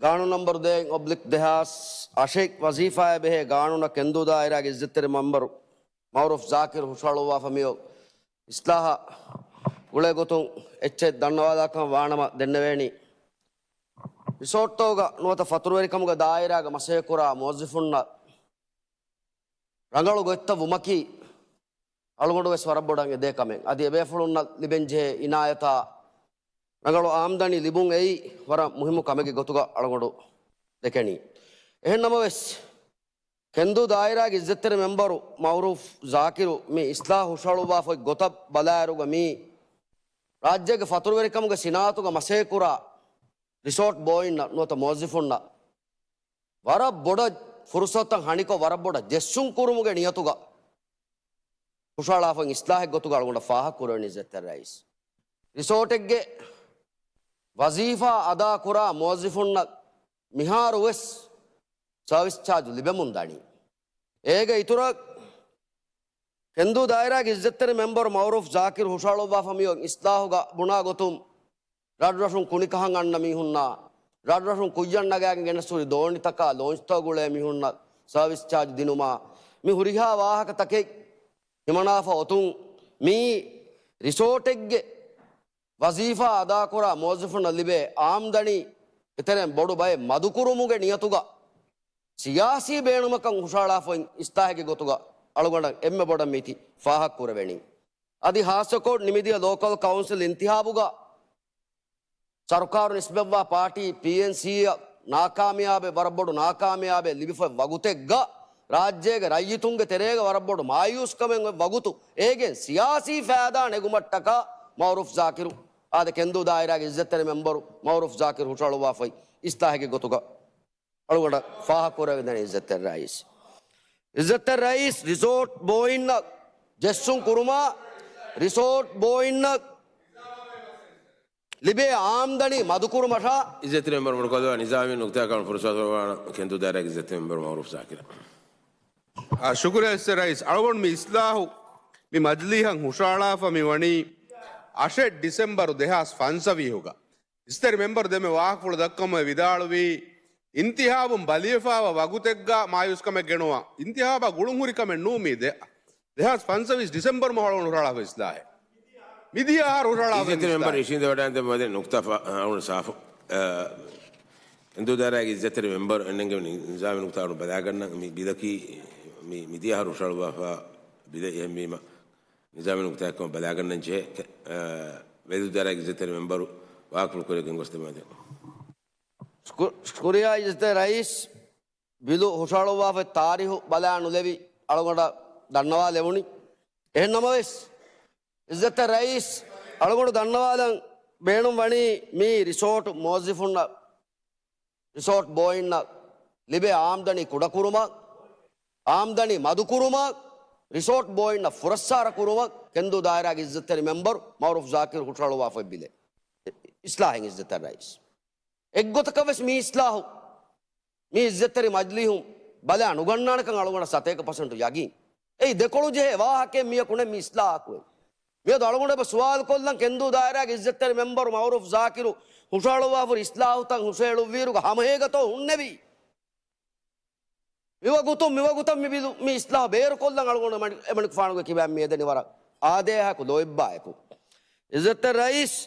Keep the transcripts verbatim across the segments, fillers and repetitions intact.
ގާނޫނު ނަންބަރު ދޭއް އޮބްލިކް ދެހާސް އަށެއް ވަޒީފާއެއް ބެހޭ ގާނޫނަށް ކެންދޫ ދާއިރާގެ އިއްޒަތްތެރި މެންބަރު މައުރޫފް ޒާކިރު ހުށަހަޅުއްވާފަ މިއޮތް އިސްލާހަށް ގުޅޭ ގޮތުން އެއްޗެއް ދަންނަވާލާކަން ވާނަމަ ދެންނެވޭނީ. ރިސޯޓްތަކުގަ ނުވަތަ ފަތުރުވެރިކަމުގެ ދާއިރާގަ މަސައްކަތްކުރާ މުވައްޒަފުންނަށް ރަނގަޅު ގޮތްތައް ވުމަކީ އަޅުގަނޑު ވެސް ވަރަށް ބޮޑަށް އެދޭ ކަމެއް. އަދި އެބޭފުޅުންނަށް ލިބެންޖެހޭ އިނާޔަތާ ރަނގަޅު އާމްދަނީ ލިބުން އެއީ ވަރަށް މުހިއްމު ކަމެއްގެ ގޮތުގަ އަޅުގަނޑު ދެކެނީ. އެހެން ނަމަވެސް، ކެންދޫ ދާއިރާގެ އިއްޒަތްތެރި މެންބަރު މައުރޫފް ޒާކިރު މި އިސްލާހު ހުށަހަޅުއްވާފައި ގޮތަށް ބަލާއިރުގަ މީ ރާއްޖޭގެ ފަތުރުވެރިކަމުގެ ސިނާއަތުގަ މަސައްކަތްކުރާ ރިސޯޓް ބޯއިންނަށް ނުވަތަ މުވައްޒަފުންނަށް ވަރަށް ބޮޑަށް ފުރުސަތުތައް ހަނިކޮށް، ވަރަށް ބޮޑަށް ޖެއްސުން ކުރުމުގެ ނިޔަތުގަ ހުށަހަޅާފައި އިސްލާހެއް ގޮތުގަ އަޅުގަނޑަށް ފާހަގަކުރެވެނީ އިއްޒަތްތެރި ރައީސް. ރިސޯޓެއްގެ ވަޒީފާ އަދާކުރާ މުވައްޒަފުންނަށް މިހާރު ވެސް ސަރވިސް ޗާޖު ލިބެމުން ދަނީ. އޭގެ އިތުރަށް ކެންދޫ ދާއިރާގެ އިއްޒަތްތެރި މެންބަރު މައުރޫފް ޒާކިރު ހުށަހަޅުއްވާފަ މިއޮތް އިސްލާހުގަ ބުނާ ގޮތުން، ރަށްރަށުން ކުނިކަހަން އަންނަ މީހުންނާ، ރަށްރަށުން ކުއްޔަށް ނަގާގެން ގެނެސް ހުރި ދޯނިތަކާ ލޯންޗްތައް ގުޅޭ މީހުންނަށް ސަރވިސް ޗާޖް ދިނުމާ، މި ހުރިހާ ވާހަކަތަކެއް ހިމަނާފަ އޮތުން، މިއީ ރިސޯޓެއްގެ ވަޒީފާ އަދާކުރާ މުވައްޒަފުންނަށް ލިބޭ އާމްދަނީ އެތެރެއިން ބޮޑު ބައެއް މަދުކުރުމުގެ ނިޔަތުގަ ސިޔާސީ ބޭނުމަކަށް ހުށަހަޅާފައި އިސްލާހެއްގެ ގޮތުގަ އަޅުގަނޑަށް އެންމެ ބޮޑަށް މީތި ފާހަގަކުރެވެނީ. އަދި ހާއްސަކޮށް ނިމިދިޔަ ލޯކަލް ކައުންސިލް އިންތިހާބުގަ ސަރުކާރު ނިސްބަތްވާ ޕާޓީ ޕީއެންސީއަށް ނާކާމިޔާބެއް، ވަރަށް ބޮޑު ނާކާމިޔާބެއް ލިބިފައި ވަގުތެއްގަ، ރާއްޖޭގެ ރައްޔިތުންގެ ތެރޭގަ ވަރަށް ބޮޑު މާޔޫސްކަމެއް އޮތް ވަގުތު، އޭގެން ސިޔާސީ ފައިދާ ނެގުމަށްޓަކާ މައުރޫފް ޒާކިރު އާދެ، ކެންދޫ ދާއިރާގެ އިއްޒަތްތެރި މެންބަރު މައުރޫފް ޒާކިރު ހުށަހަޅުއްވާފައި އިސްލާހެއްގެ ގޮތުގަ އަޅުގަނޑަށް ފާހަގަކުރެވިދެނީ އިއްޒަތްތެރި ރައީސް. އިއްޒަތްތެރި ރައީސް، ރިސޯޓް ބޯއިންނަށް ޖެއްސުން ކުރުމާ، ރިސޯޓް ބޯއިންނަށް ލިބޭ އާމްދަނީ މަދުކުރުމަށާ. އިއްޒަތްތެރި މެންބަރު މަޑުކޮށްލަވާ ނިޒާމީ ނުކުތާއަކަށް ފުރުސަތު ދެއްވާނަން ކެންދޫ ދާއިރާގެ އިއްޒަތްތެރި މެންބަރު މައުރޫފް ޒާކިރަށް. އާ، ޝުކުރިއްޔާ އިއްޒަތްތެރި ރައީސް. އަޅުގަނޑު މި އިސްލާހު މި މަޖިލީހަށް ހުށަހަޅާފަ މި ވަނީ އަށެއް ޑިސެމްބަރު ދެހާސް ފަންސަވީހުގަ. އިއްޒަތްތެރި މެންބަރު ދެންމެ ވާހަކަފުޅު ދައްކަމުން ވިދާޅުވީ، އިންތިހާބުން ބަލިވެފައިވާ ވަގުތެއްގަ މާޔޫސްކަމެއް ގެނުވާ، އިންތިހާބާ ގުޅުންހުރި ކަމެއް ނޫން މީ ދެ-، ދެހާސް ފަންސަވީސް ޑިސެމްބަރު މަހު އަޅުގަނޑު ހުށަހަޅާފަ އިސްލާހެއް. މިދިޔަ އަހަރު ހުށަހަޅާފަ އިއްޒަތްތެރި މެންބަރު އިސްލާހެއް. އިށީނދެވަޑައިގެން ދެން މަދެ ނުކުތާ ފަ-، އަޅުގަނޑު ސާފު، އަ، ކެންދޫ ދާއިރާގެ އިއްޒަތްތެރި މެންބަރު އެންނެންގެ ނިޒާމީ ނުކުތާ އަޅުގަނޑު ބަލާގަންނަން. މި ބިލަކީ މި، މިދިޔަ އަހަރު ހުށަހަޅުއްވާފަ ބިލެއް. އެހެންވީމަ، ނިޒާމީ ނުކުތާއެއްކަމަށް ބަލާގަންނަން ޖެހޭ، އަ، ވެލިދޫ ދާއިރާގެ އިއްޒަތްތެރި މެންބަރު ވާހަކަފުޅު ކުރިއަށް ގެންގޮސްދެމުން އަދި. ޝުކު-، ޝުކުރިއްޔާ އިއްޒަތްތެރި ރައީސް. ބިލު ހުށަހަޅުއްވާފައި ތާރީހު ބަލާ ނުލެވި އަޅުގަނޑަށް ދަންނަވާލެވުނީ. އެހެން ނަމަވެސް، އިއްޒަތްތެރި ރައީސް، އަޅުގަނޑު ދަންނަވާލަން ބޭނުން ވަނީ މީ ރިސޯޓް މުވައްޒަފުންނަށް، ރިސޯޓް ބޯއިންނަށް ލިބޭ އާމްދަނީ ކުޑަކުރުމަށް، އާމްދަނީ މަދުކުރުމަށް، ރިސޯޓް ބޯއިންނަށް ފުރައްސާރަ ކުރުމަށް ކެންދޫ ދާއިރާގެ އިއްޒަތްތެރި މެންބަރު މައުރޫފް ޒާކިރު ހުށަހަޅުއްވާފައި ބިލެއް. އިސްލާހެއް އިއްޒަތްތެރި ރައީސް. އެއްގޮތަކަށް ވެސް މި އިސްލާހު މި އިއްޒަތްތެރި މަޖިލީހުން ބަލާ ނުގަންނާނެކަން އަޅުގަނޑަށް ސަތޭކަ ޕަސެންޓު ޔަގީން. އެއީ ދެކޮޅު ޖެހޭ ވާހަކައެއް މިޔަކު ނެތް މި އިސްލާހަކު އެއީ. މިއަދު އަޅުގަނޑު އެބަ ސުވާލު ކޮށްލަން، ކެންދޫ ދާއިރާގެ އިއްޒަތްތެރި މެންބަރު މައުރޫފް ޒާކިރު ހުށަހަޅުއްވާފަ ހުރި އިސްލާހުތައް ހުށަހެޅުއްވިއިރުގަ ހަމަހޭގަތޯ ހުންނެވީ؟ މިވަގުތުން، މިވަގުތަށް މި ބިލު، މި އިސްލާހު ބޭރުކޮށްލަން އަޅުގަނޑު މަނި-، އެމަނިކުފާނުގެ ކިބައިން މިއެދެނީ ވަރަށް އާދޭހަކު ލޯތްބާއެކު. އިއްޒަތްތެރި ރައީސް،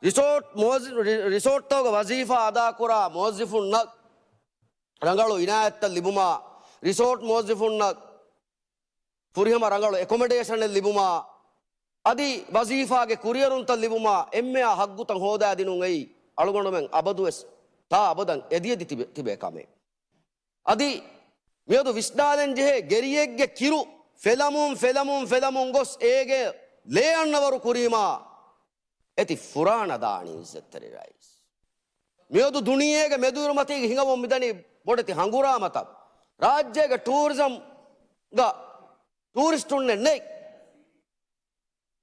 ރިސޯޓް މުވައްޒަ-، ރި-، ރިސޯޓްތަކުގެ ވަޒީފާ އަދާކުރާ މުވައްޒަފުންނަށް ރަނގަޅު އިނާޔަތްތައް ލިބުމާ، ރިސޯޓް މުވައްޒަފުންނަށް ފުރިހަމަ ރަނގަޅު އެކޮމެޑޭޝަނެއް ލިބުމާ، އަދި ވަޒީފާގެ ކުރިއެރުންތައް ލިބުމާ، އެންމެހާ ހައްގުތައް ހޯދާދިނުން އެއީ އަޅުގަނޑުމެން އަބަދުވެސް ތާ އަބަދަށް އެދިއެދި ތިބެ-، ތިބޭ ކަމެއް. އަދި މިއަދު ވިސްނާލަން ޖެހޭ ގެރިއެއްގެ ކިރު ފެލަމުން، ފެލަމުން، ފެލަމުން ގޮސް އޭގެ ލޭ އަންނަވަރު ކުރީމާ، އެތި ފުރާނަ ދާނީ އިއްޒަތްތެރި ރައީސް. މިއަދު ދުނިޔޭގެ މެދުއިރުމަތީގަ ހިނގަމުން މިދަނީ ބޮޑެތި ހަނގުރާމަތައް. ރާއްޖޭގެ ޓޫރިޒަމްގަ ޓޫރިސްޓުންނެއް ނެތް.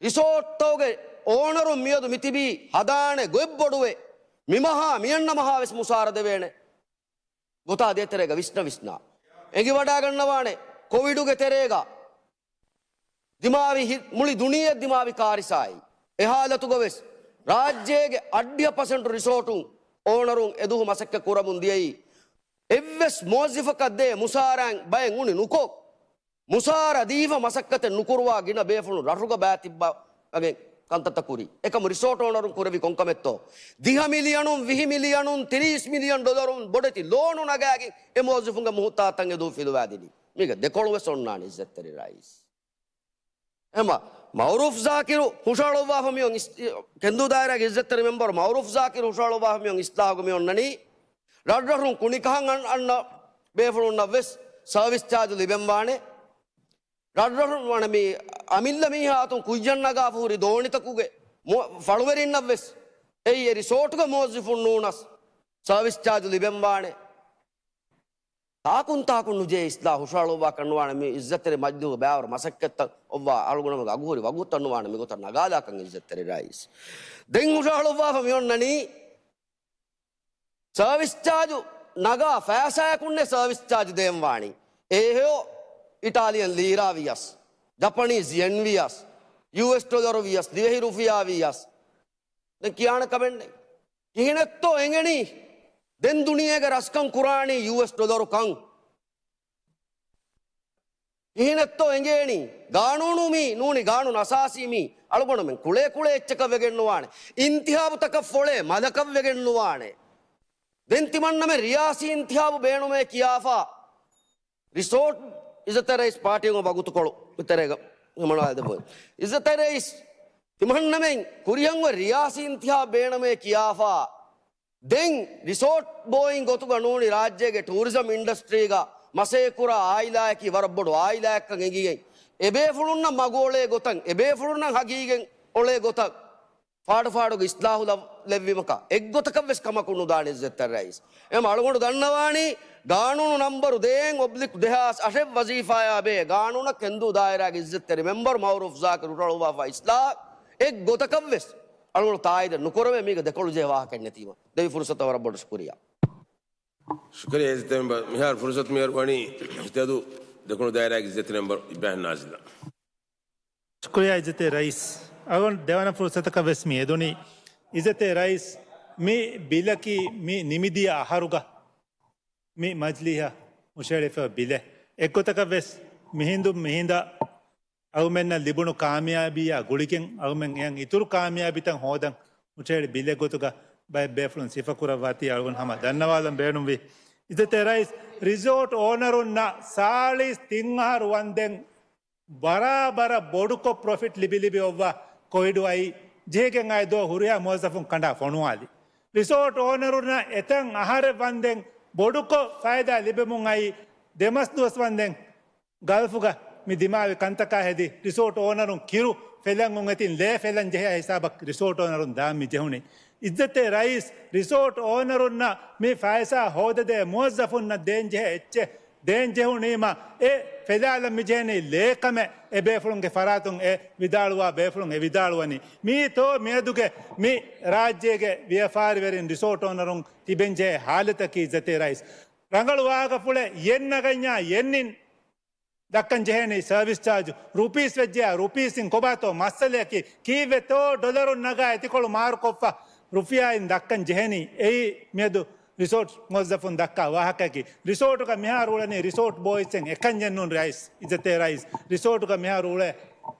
ރިސޯޓްތަކުގެ އޯނަރުން މިއަދު މިތިބީ ހަދާނެ ގޮތް ބޮޑުވެ، މިމަހާ މިއަންނަ މަހާ ވެސް މުސާރަ ދެވޭނެ ގޮތާ ދޭތެރޭގަ ވިސްނަ ވިސްނާ އެނގިވަޑައިގަންނަވާނެ. ކޮވިޑުގެ ތެރޭގަ ދިމާވި ހި-، މުޅި ދުނިޔެ ދިމާވި ކާރިސާއެއް. އެ ހާލަތުގަ ވެސް ރާއްޖޭގެ އަށްޑިހަ ޕަސެންޓު ރިސޯޓުން އޯނަރުން އެދުވަހު މަސައްކަތް ކުރަމުން ދިޔައީ، އެއްވެސް މުވައްޒަފަކަށް ދޭ މުސާރައިން ބައެއް އުނި ނުކޮށް، މުސާރަ ދީފަ މަސައްކަތެއް ނުކުރުވާ ގިނަ ބޭފުޅުން ރަށުގަ ބައިތިއްބަ އަގެ ކަންތައްތައް ކުރީ. އެކަމު ރިސޯޓް އޯނަރުން ކުރެއްވި ކޮންކަމެއްތޯ؟ ދިހަ މިލިއަނުން، ވިހި މިލިއަނުން، ތިރީސް މިލިއަން ޑޮލަރުން ބޮޑެތި ލޯނު ނަގާގެން އެ މުވައްޒަފުންގެ މުހުއްތާތައް އެދުވަހު ފިލުވާދިނީ. މީގަ ދެކޮޅު ވެސް އޮންނާނެ އިއްޒަތްތެރި ރައީސް. އެމަ، މައުރޫފް ޒާކިރު ހުށަހަޅުއްވާފަ މިއޮން އިސް-، ކެންދޫ ދާއިރާގެ އިއްޒަތްތެރި މެމްބަރު މައުރޫފް ޒާކިރު ހުށަހަޅުއްވާފަ މިއޮން އިސްލާހުގަ މި އޮންނަނީ، ރަށްރަށުން ކުނިކަހަން އަން-، އަންނަ ބޭފުޅުންނަށް ވެސް ސަރވިސް ޗާޖު ލިބެންވާނެ. ރަށްރަށުން ވަނަ މި އަމިއްލަ މީހާ އަތުން ކުއްޔަށް ނަގާފަ ހުރި ދޯނިތަކުގެ މު-، ފަޅުވެރިންނަށް ވެސް އެއީ އެ ރިސޯޓުގެ މުވައްޒަފުން ނޫނަސް ސަރވިސް ޗާޖު ލިބެންވާނެ. ތާކުން ތާކުން ނުޖެހޭ އިސްލާހު ހުށަހަޅުއްވާކަށް ނުވާނެ. މި އިއްޒަތްތެރި މަޖިލީހުގެ ބައިވަރު މަސައްކަތްތައް އޮއްވާ އަޅުގަނޑުމެންގެ އަގުހުރި ވަގުތުތައް ނުވާނެ މިގޮތަށް ނަގާލާކަން އިއްޒަތްތެރި ރައީސް. ދެން ހުށަހަޅުއްވާފަ މިއޮންނަނީ ސަރވިސް ޗާޖު ނަގާ ފައިސާއަކުންނޭ ސަރވިސް ޗާޖު ދޭންވާނީ. އޭހެޔޮ އިޓާލިއަން ލީރާ ވިޔަސް، ޖަޕަނީޒް ޔެން ވިޔަސް، ޔޫއެސް ޑޮލަރު ވިޔަސް، ދިވެހި ރުފިޔާ ވިޔަސް. ދެން ކިޔާނެ ކަމެއްނެތް. ކިހިނެއްތޯ އެނގެނީ؟ ދެން ދުނިޔޭގެ ރަސްކަން ކުރާނީ ޔޫއެސް ޑޮލަރުކަން. ކިހިނެއްތޯ އެނގޭނީ؟ ގާނޫނު މީ ނޫނީ، ގާނޫނު އަސާސީ މީ އަޅުގަނޑުމެން ކުޅޭ ކުޅޭ އެއްޗަކަށް ވެގެން ނުވާނެ. އިންތިހާބުތަކަށް ފޮޅޭ މަލަކަށް ވެގެން ނުވާނެ. ދެން ތިމަންނަމެން ރިޔާސީ އިންތިހާބު ބޭނުމޭ ކިޔާފަ، ރިސޯޓް އިއްޒަތްތެރި ރައީސް ޕާޓީގެ ވަގުތުކޮޅު އިތަރޭގަ ހިމަނާލެވުން. އިއްޒަތްތެރި ރައީސް ތިމަންނަމެން ކުރިއަށް ރިޔާސީ އިންތިހާބު ބޭނުމޭ ކިޔާފަ، ދެން ރިސޯޓް ބޯއިން ގޮތުގަ ނޫނީ ރާއްޖޭގެ ޓޫރިޒަމް އިންޑަސްޓްރީގަ މަސައްކަތްކުރާ އާއިލާއަކީ ވަރަށް ބޮޑު އާއިލާއެއްކަން އެނގިގެން، އެބޭފުޅުންނަށް މަގު އޮޅޭ ގޮތަށް، އެބޭފުޅުންނަށް ހަގީގަތް އޮޅޭ ގޮތަށް ފާޑުފާޑުގެ އިސްލާހު ލަ-، ލެއްވީމަކާ އެއްގޮތަކަށްވެސް ކަމަކު ނުދާނެ އިއްޒަތްތެރި ރައީސް. އެހެން އަޅުގަނޑު ދަންނަވާނީ ގާނޫނު ނަންބަރު ދޭއް އޮބްލިކް ދެހާސް އަށެއް ވަޒީފާޔާ ބެހޭ ގާނޫނަށް ކެންދޫ ދާއިރާގެ އިއްޒަތްތެރި މެމްބަރު މައުރޫފް ޒާކިރު ހުށަހަޅުއްވާފަ އިސްލާހަށް އެއްގޮތަކަށްވެސް އަޅުގަނޑު ތާއީދެއް ނުކުރެވޭ. މީގަ ދެކޮޅު ޖެހޭ ވާހަކައެއް ނެތީމަ ދެވި ފުރުސަތަށް ވަރަށް ބޮޑު ޝުކުރިއްޔާ. ޝުކުރިއްޔާ އިއްޒަތްތެރި މެމްބަރު. މިހާރު ފުރުސަތު މިހާރު ވަނީ އިއްޒަތްތެރި ދެކުނު ދާއިރާގެ އިއްޒަތްތެރި މެމްބަރު އިބްރާހިމް ނާޒިލްއަށް. ޝުކުރިއްޔާ އިއްޒަތްތެރި ރައީސް. އަޅުގަނޑު ދެވަނަ ފުރުސަތަކަށް ވެސް މި އެދުނީ. އިއްޒަތްތެރި ރައީސް، މި ބިލަކީ މި ނިމިދިޔަ އަހަރުގަ މި މަޖިލީހަށް ހުށަހެޅިފައި ބިލެއް. އެއްގޮތަކަށް ވެސް މިހިނދު މިހިނދަށް އަޅުމެންނަށް ލިބުނު ކާމިޔާބީއާ ގުޅިގެން އަޅުމެން އެހެން އިތުރު ކާމިޔާބީތައް ހޯދަން ހުށަހެޅި ބިލެއް ގޮތުގަ ބައެއް ބޭފުޅުން ސިފަކުރައްވާތީ އަޅުގަނޑު ހަމަ ދަންނަވާލަން ބޭނުންވީ. އިއްޒަތްތެރި ރައީސް، ރިސޯޓް އޯނަރުންނަށް ސާޅީސް ތިން އަހަރު ވަންދެން ބަރާބަރަށް ބޮޑުކޮށް ޕްރޮފިޓް ލިބި ލިބި އޮއްވާ ކޮވިޑު އައި ޖެހިގެން އައި ދޯ ހުރިހާ މުވައްޒަފުން ކަނޑާ ފޮނުވާލި. ރިސޯޓް އޯނަރުންނަށް އެތަން އަހަރެއް ވަންދެން ބޮޑުކޮށް ފައިދާ ލިބެމުން އައި ދެމަސް ދުވަސް ވަންދެން ގަލްފުގަ މި ދިމާވި ކަންތަކާ ހެދި ރިސޯޓް އޯނަރުން ކިރު ފެލަން އޮން އެތިން ލޭ ފެލަން ޖެހޭ ހިސާބަށް ރިސޯޓް އޯނަރުން ދާން މި ޖެހުނީ. އިއްޒަތްތެރި ރައީސް، ރިސޯޓް އޯނަރުންނަށް މި ފައިސާ ހޯދަދޭ މުވައްޒަފުންނަށް ދޭން ޖެހޭ އެއްޗެއް ދޭން ޖެހުނީމަ އެ ފެލާލަން މި ޖެހެނީ ލޭކަމެއް އެ ބޭފުޅުންގެ ފަރާތުން އެ ވިދާޅުވާ ބޭފުޅުން އެ ވިދާޅުވަނީ. މީތޯ މިއަދުގެ މި ރާއްޖޭގެ ވިޔަފާރިވެރިން ރިސޯޓް އޯނަރުން ތިބެން ޖެހޭ ހާލަތަކީ އިއްޒަތްތެރި ރައީސް. ރަނގަޅު ވާހަކަފުޅެއް އެއްނަގަންޏާ އެއްނިން ދައްކަން ޖެހޭނީ ސަރވިސް ޗާޖު. ރުޕީސް ވެއްޖެޔާ ރުޕީސްއިން ކޮބާތޯ މައްސަލަޔަކީ؟ ކީއްވެތޯ ޑޮލަރުން ނަގާ އެތިކޮޅު މާރުކޮށްފަ ރުފިޔާއިން ދައްކަން ޖެހެނީ؟ އެއީ މިއަދު ރިސޯޓް މުވައްޒަފުން ދައްކާ ވާހަކައަކީ. ރިސޯޓުގަ މިހާރު އުޅެނީ ރިސޯޓް ބޯއިސްއެއް އެކަންޏެއް ނޫން ރައީސް، އިއްޒަތްތެރި ރައީސް. ރިސޯޓުގަ މިހާރު އުޅޭ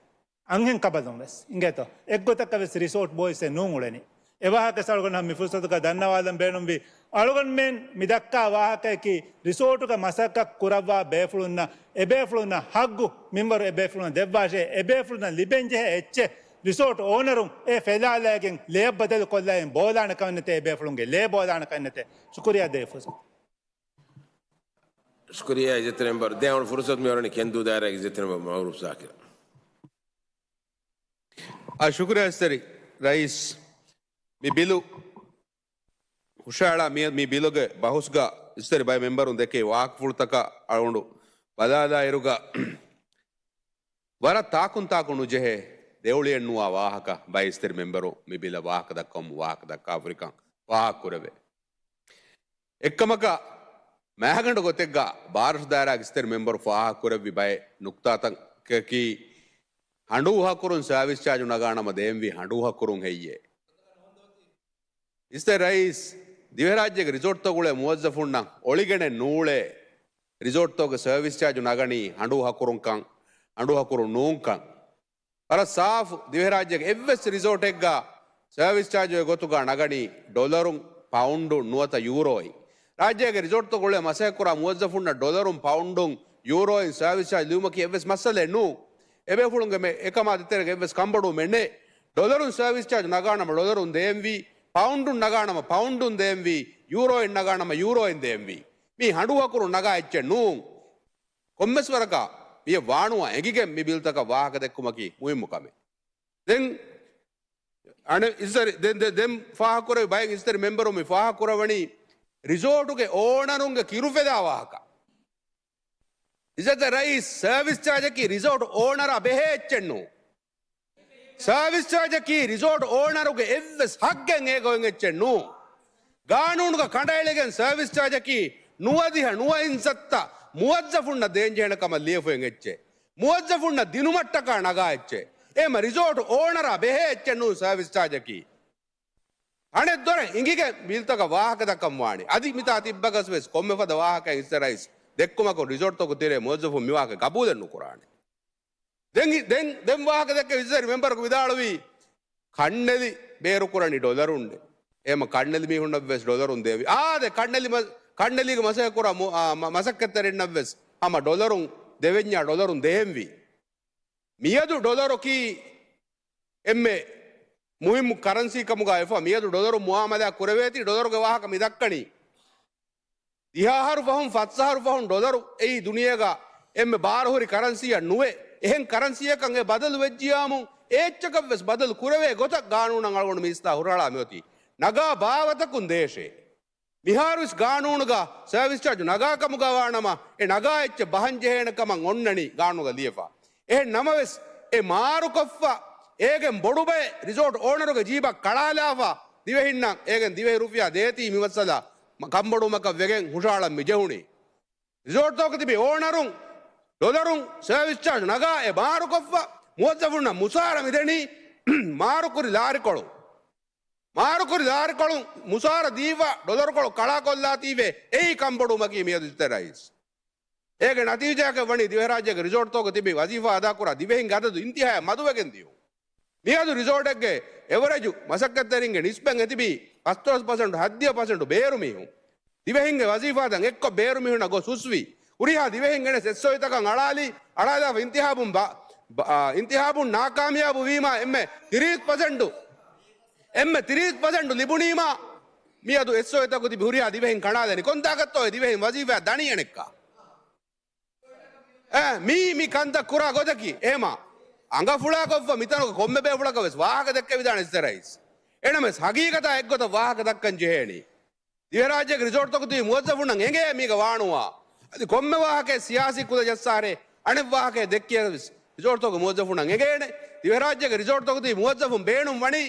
އަންހެން ކަބަލުން ވެސް އިނގޭތޯ. އެއްގޮތަކަށް ވެސް ރިސޯޓް ބޯއިސްއެއް ނޫން އުޅެނީ. އެ ވާހަކަ ސަޅުގަނޑަށް މި ފުރުސަތުގަ ދަންނަވާލަން ބޭނުންވީ. އަޅުގަނޑުމެން މި ދައްކާ ވާހަކައަކީ ރިސޯޓުގަ މަސައްކަތް ކުރައްވާ ބޭފުޅުންނަށް، އެ ބޭފުޅުންނަށް ހައްގު މިންވަރު އެ ބޭފުޅުންނަށް ދެއްވާށޭ، އެ ބޭފުޅުންނަށް ލިބެން ޖެހޭ އެއްޗެއް ރިސޯޓް އޯނަރުން އެ ފެލާލައިގެން ލޭއަށް ބަދަލު ކޮށްލައިގެން ބޯލާނެ ކަމެއް ނެތޭ، އެ ބޭފުޅުންގެ ލޭ ބޯލާނެ ކަމެއް ނެތޭ. ޝުކުރިއްޔާ ދޭ ފުރުސަތު. ޝުކުރިއްޔާ އިއްޒަތްތެރި މެމްބަރު. ދެ އަޅުގަނޑު ފުރުސަތު މި އޮންނަނީ ކެންދޫ ދާއިރާގެ އިއްޒަތްތެރި މެމްބަރު މައުރޫފް ޒާކިރަށް. އާ، ޝުކުރިއްޔާ އިއްޒަތްތެރި ރައީސް. މި ބިލު ހުށަހަޅާ މި، މި ބިލުގެ ބަހުސްގަ އިއްޒަތްތެރި ބައެއް މެމްބަރުން ދެކޭ ވާހަކަފުޅުތަކަށް އަޅުގަނޑު ބަލާލާއިރުގަ، ވަރަށް ތާކުން ތާކު ނުޖެހޭ، ދެއުޅިއެއްނުވާ ވާހަކަ ބައެއް އިއްޒަތްތެރި މެމްބަރު މި ބިލަށް ވާހަކަ ދައްކަވަމުން ވާހަކަ ދައްކާފަ ހުރިކަން ފާހަގަކުރެވޭ. އެއްކަމަކަށް، މައިގަނޑު ގޮތެއްގަ ބާރަށު ދާއިރާގެ އިއްޒަތްތެރި މެމްބަރު ފާހަގަކުރެއްވި ބައެއް ނުކުތާތަކަކީ، ހަނޑޫހަކުރުން ސާވިސް ޗާޖު ނަގާނަމަ ދޭންވީ ހަނޑޫހަކުރުން ހެއްޔޭ؟ އިއްޒަތްތެރި ރައީސް، ދިވެހިރާއްޖޭގެ ރިސޯޓްތަކުގަ އުޅޭ މުވައްޒަފުންނަށް އޮޅިގެނެއް ނޫޅޭ ރިސޯޓްތަކުގެ ސަރވިސް ޗާޖު ނަގަނީ ހަނޑޫ ހަކުރުންކަން، ހަނޑޫ ހަކުރުން ނޫންކަން. ވަރަށް ސާފު. ދިވެހިރާއްޖޭގެ އެއްވެސް ރިސޯޓެއްގަ ސަރވިސް ޗާޖުގެ ގޮތުގަ ނަގަނީ ޑޮލަރުން، ޕައުންޑުން ނުވަތަ ޔޫރޯއިން. ރާއްޖޭގެ ރިސޯޓްތަކުގަ އުޅޭ މަސައްކަތްކުރާ މުވައްޒަފުންނަށް ޑޮލަރުން، ޕައުންޑުން، ޔޫރޯއިން ސަރވިސް ޗާޖު ލިބުމަކީ އެއްވެސް މައްސަލައެއް ނޫން. އެބޭފުޅުންގެ މެ-، އެކަމާ ދޭތެރޭގަ އެއްވެސް ކަންބޮޑުވުމެއް ނެތް. ޑޮލަރުން ސަރވިސް ޗާޖު ނަގާނަމަ ޑޮލަރުން ދޭންވީ، ޕައުންޑުން ނަގާނަމަ ޕައުންޑުން ދޭންވީ، ޔޫރޯއިން ނަގާނަމަ ޔޫރޯއިން ދޭންވީ. މީ ހަނޑޫ ހަކުރުން ނަގާ އެއްޗެއް ނޫން. ކޮންމެސް ވަރަކަށް މިއަށް ވާނުވާ އެނގިގެން މި ބިލްތަކަށް ވާހަކަ ދެއްކުމަކީ މުހިއްމު ކަމެއް. ދެން އަނެއް އިސްތަށި ދެން، ދެ-، ދެން ފާހަގަކުރެވި ބައެއް އިސްތަށި މެމްބަރުން މި ފާހަގަކުރައްވަނީ ރިސޯޓުގެ އޯނަރުންގެ ކިރުފެލާ ވާހަކަ. އިއްޒަތްތެރި ރައީސް، ސަރވިސް ޗާޖަކީ ރިސޯޓް އޯނަރާ ބެހޭ އެއްޗެއް ނޫން. ސަރވިސް ޗާޖަކީ ރިސޯޓް އޯނަރުގެ އެއްވެސް ހައްގެއް އޭގަ އޮތް އެއްޗެއް ނޫން. ގާނޫނުގަ ކަނޑައެޅިގެން ސަރވިސް ޗާޖަކީ ނުވަދިހަ ނުވައިން ސައްތަ މުވައްޒަފުންނަށް ދޭންޖެހޭނެ ކަމަށް ލިޔެފަ އޮތް އެއްޗެއް. މުވައްޒަފުންނަށް ދިނުމަށްޓަކާ ނަގާ އެއްޗެއް. އެހެންމަ ރިސޯޓް އޯނަރާ ބެހޭ އެއްޗެއް ނޫން ސަރވިސް ޗާޖަކީ. އަނެއް ދޮރެއް އިނގިގެން ބިލްތަކަށް ވާހަކަ ދައްކަން ވާނެ. އަދި މިތާ ތިއްބަގަސް ވެސް ކޮންމެ ފަދަ ވާހަކައެއް އިސްތަށި ރައީސް ދެއްކުމަކުން ރިސޯޓްތަކު ތެރޭ މުވައްޒަފުން މިވާހަކަ ގަބޫލެއް ނުކުރާނެ. ދެން، ދެން، ދެން ވާހަކަ ދެއްކެވި އިސްތަށި މެމްބަރަކު ވިދާޅުވީ، ކަންނެލި ބޭރުކުރަނީ ޑޮލަރުންނޭ. އެހެންމަ ކަންނެލި މީހުންނަށްވެސް ޑޮލަރުން ދެވި. އާދެ، ކަންނެލި މަ-، ކަންނެލީގެ މަސައްކަތްކުރާ މު-، އާ، މަ-، މަސައްކަތްތެރިންނަށްވެސް ހަމަ ޑޮލަރުން ދެވެންޏާ ޑޮލަރުން ދޭންވީ. މިއަދު ޑޮލަރަކީ އެންމެ މުހިއްމު ކަރަންސީ ކަމުގަ ވެފަ. މިއަދު ޑޮލަރުން މުއާމަލާތް ކުރެވޭތީ ޑޮލަރުގެ ވާހަކަ މި ދައްކަނީ. ދިހަ އަހަރު ފަހުން، ފަސް އަހަރު ފަހުން ޑޮލަރު އެއީ ދުނިޔޭގަ އެންމެ ބާރުހުރި ކަރަންސީއެއް ނުވޭ. އެހެން ކަރަންސީއަކަށް އެ ބަދަލު ވެއްޖިޔާމު، އެ އެއްޗަކަށްވެސް ބަދަލު ކުރެވޭ ގޮތަށް ގާނޫނަށް އަޅުގަނޑު މި އިސްތާ ހުށަހަޅާ މިއޮތީ. ނަގާ ބާވަތަކުން ދޭށޭ. މިހާރުވެސް ގާނޫނުގަ ސަރވިސް ޗާޖު ނަގާ ކަމުގަ ވާނަމަ، އެ ނަގާ އެއްޗެއް ބަހަން ޖެހޭނެ ކަމަށް އޮންނަނީ ގާނޫނުގަ ލިޔެފަ. އެހެން ނަމަވެސް، އެ މާރުކޮށްފަ، އޭގެން ބޮޑުބައެއް ރިސޯޓް އޯނަރުގެ ޖީބަށް ކަޅާލާފަ، ދިވެހިންނަށް އޭގެން ދިވެހި ރުފިޔާ ދޭތީ މި މައްސަލަ މަ-، ކަންބޮޑުވުމަކަށް ވެގެން ހުށަހަޅަން މި ޖެހުނީ. ރިސޯޓްތަކުގަ ތިބި އޯނަރުން ޑޮލަރުން ސަރވިސް ޗާޖް ނަގާ އެ މާރުކޮށްފަ، މުވައްޒަފުންނަށް މުސާރަ މިދެނީ މާރުކުރި ލާރިކޮޅުން. މާރުކުރި ލާރިކޮޅުން މުސާރަ ދީފަ، ޑޮލަރުކޮޅު ކަޅާކޮށްލާތީވެ، އެއީ ކަންބޮޑުވުމަކީ މިއަދު އިސްތަށި ރައީސް. އޭގެ ނަތީޖާއަކަށް ވަނީ ދިވެހިރާއްޖޭގެ ރިސޯޓްތަކުގަ ތިބި ވަޒީފާ އަދާކުރާ ދިވެހިންގެ އަދަދު އިންތިހާއަށް މަދުވެގެން ދިޔުން. މިއަދު ރިސޯޓެއްގެ އެވަރެޖު މަސައްކަތްތެރިންގެ ނިސްބަތް އެތިބީ ފަސްދޮޅަސް ޕަސެންޓު ހަތްދިހަ ޕަސެންޓު ބޭރު މީހުން. ދިވެހިންގެ ވަޒީފާތައް އެއްކޮށް ބޭރު މީހުންނަށް ގޮސް ހުސްވި. ހުރިހާ ދިވެހިން ގެނެސް އެސްއޯއީތަކަށް އަޅާލި، އަޅާލާފަ އިންތިހާބުން ބަ-، ބަ-، އާ، އިންތިހާބުން ނާކާމިޔާބު ވީމާ އެންމެ ތިރީސް ޕަސެންޓު، އެންމެ ތިރީސް ޕަސެންޓު ލިބުނީމާ މިއަދު އެސްއޯއީތަކު ތިބި ހުރިހާ ދިވެހިން ކަނޑާލަނީ. ކޮންތާކަށްތޯ އެ ދިވެހިން ވަޒީފާ ދަނީ އަނެއްކާ؟ އެ، މީ، މި ކަންތައް ކުރާ ގޮތަކީ. އެހެމާ އަނގަފުޅާކޮށްފަ މިތަނުގަ ކޮންމެ ބޭފުޅަކަށް ވެސް ވާހަކަ ދެއްކެވިދާނެ އިސްތަށި ރައީސް. އެނަމެސް ހަގީގަތާ އެއްގޮތަށް ވާހަކަ ދައްކަން ޖެހޭނީ. ދިވެހިރާއްޖޭގެ ރިސޯޓްތަކު ތިބި މުވައްޒަފުންނަށް އެނގޭ މީގަ ވާނުވާ. އަދި ކޮންމެ ވާހަކައެއް ސިޔާސީ ކުލަޖައްސާރޭ އަނެއް ވާހަކައެއް ދެއްކިޔަސް ވެސް ރިސޯޓްތަކުގެ މުވައްޒަފުންނަށް އެނގޭނެ. ދިވެހިރާއްޖޭގެ ރިސޯޓްތަކު ތިބި މުވައްޒަފުން ބޭނުން ވަނީ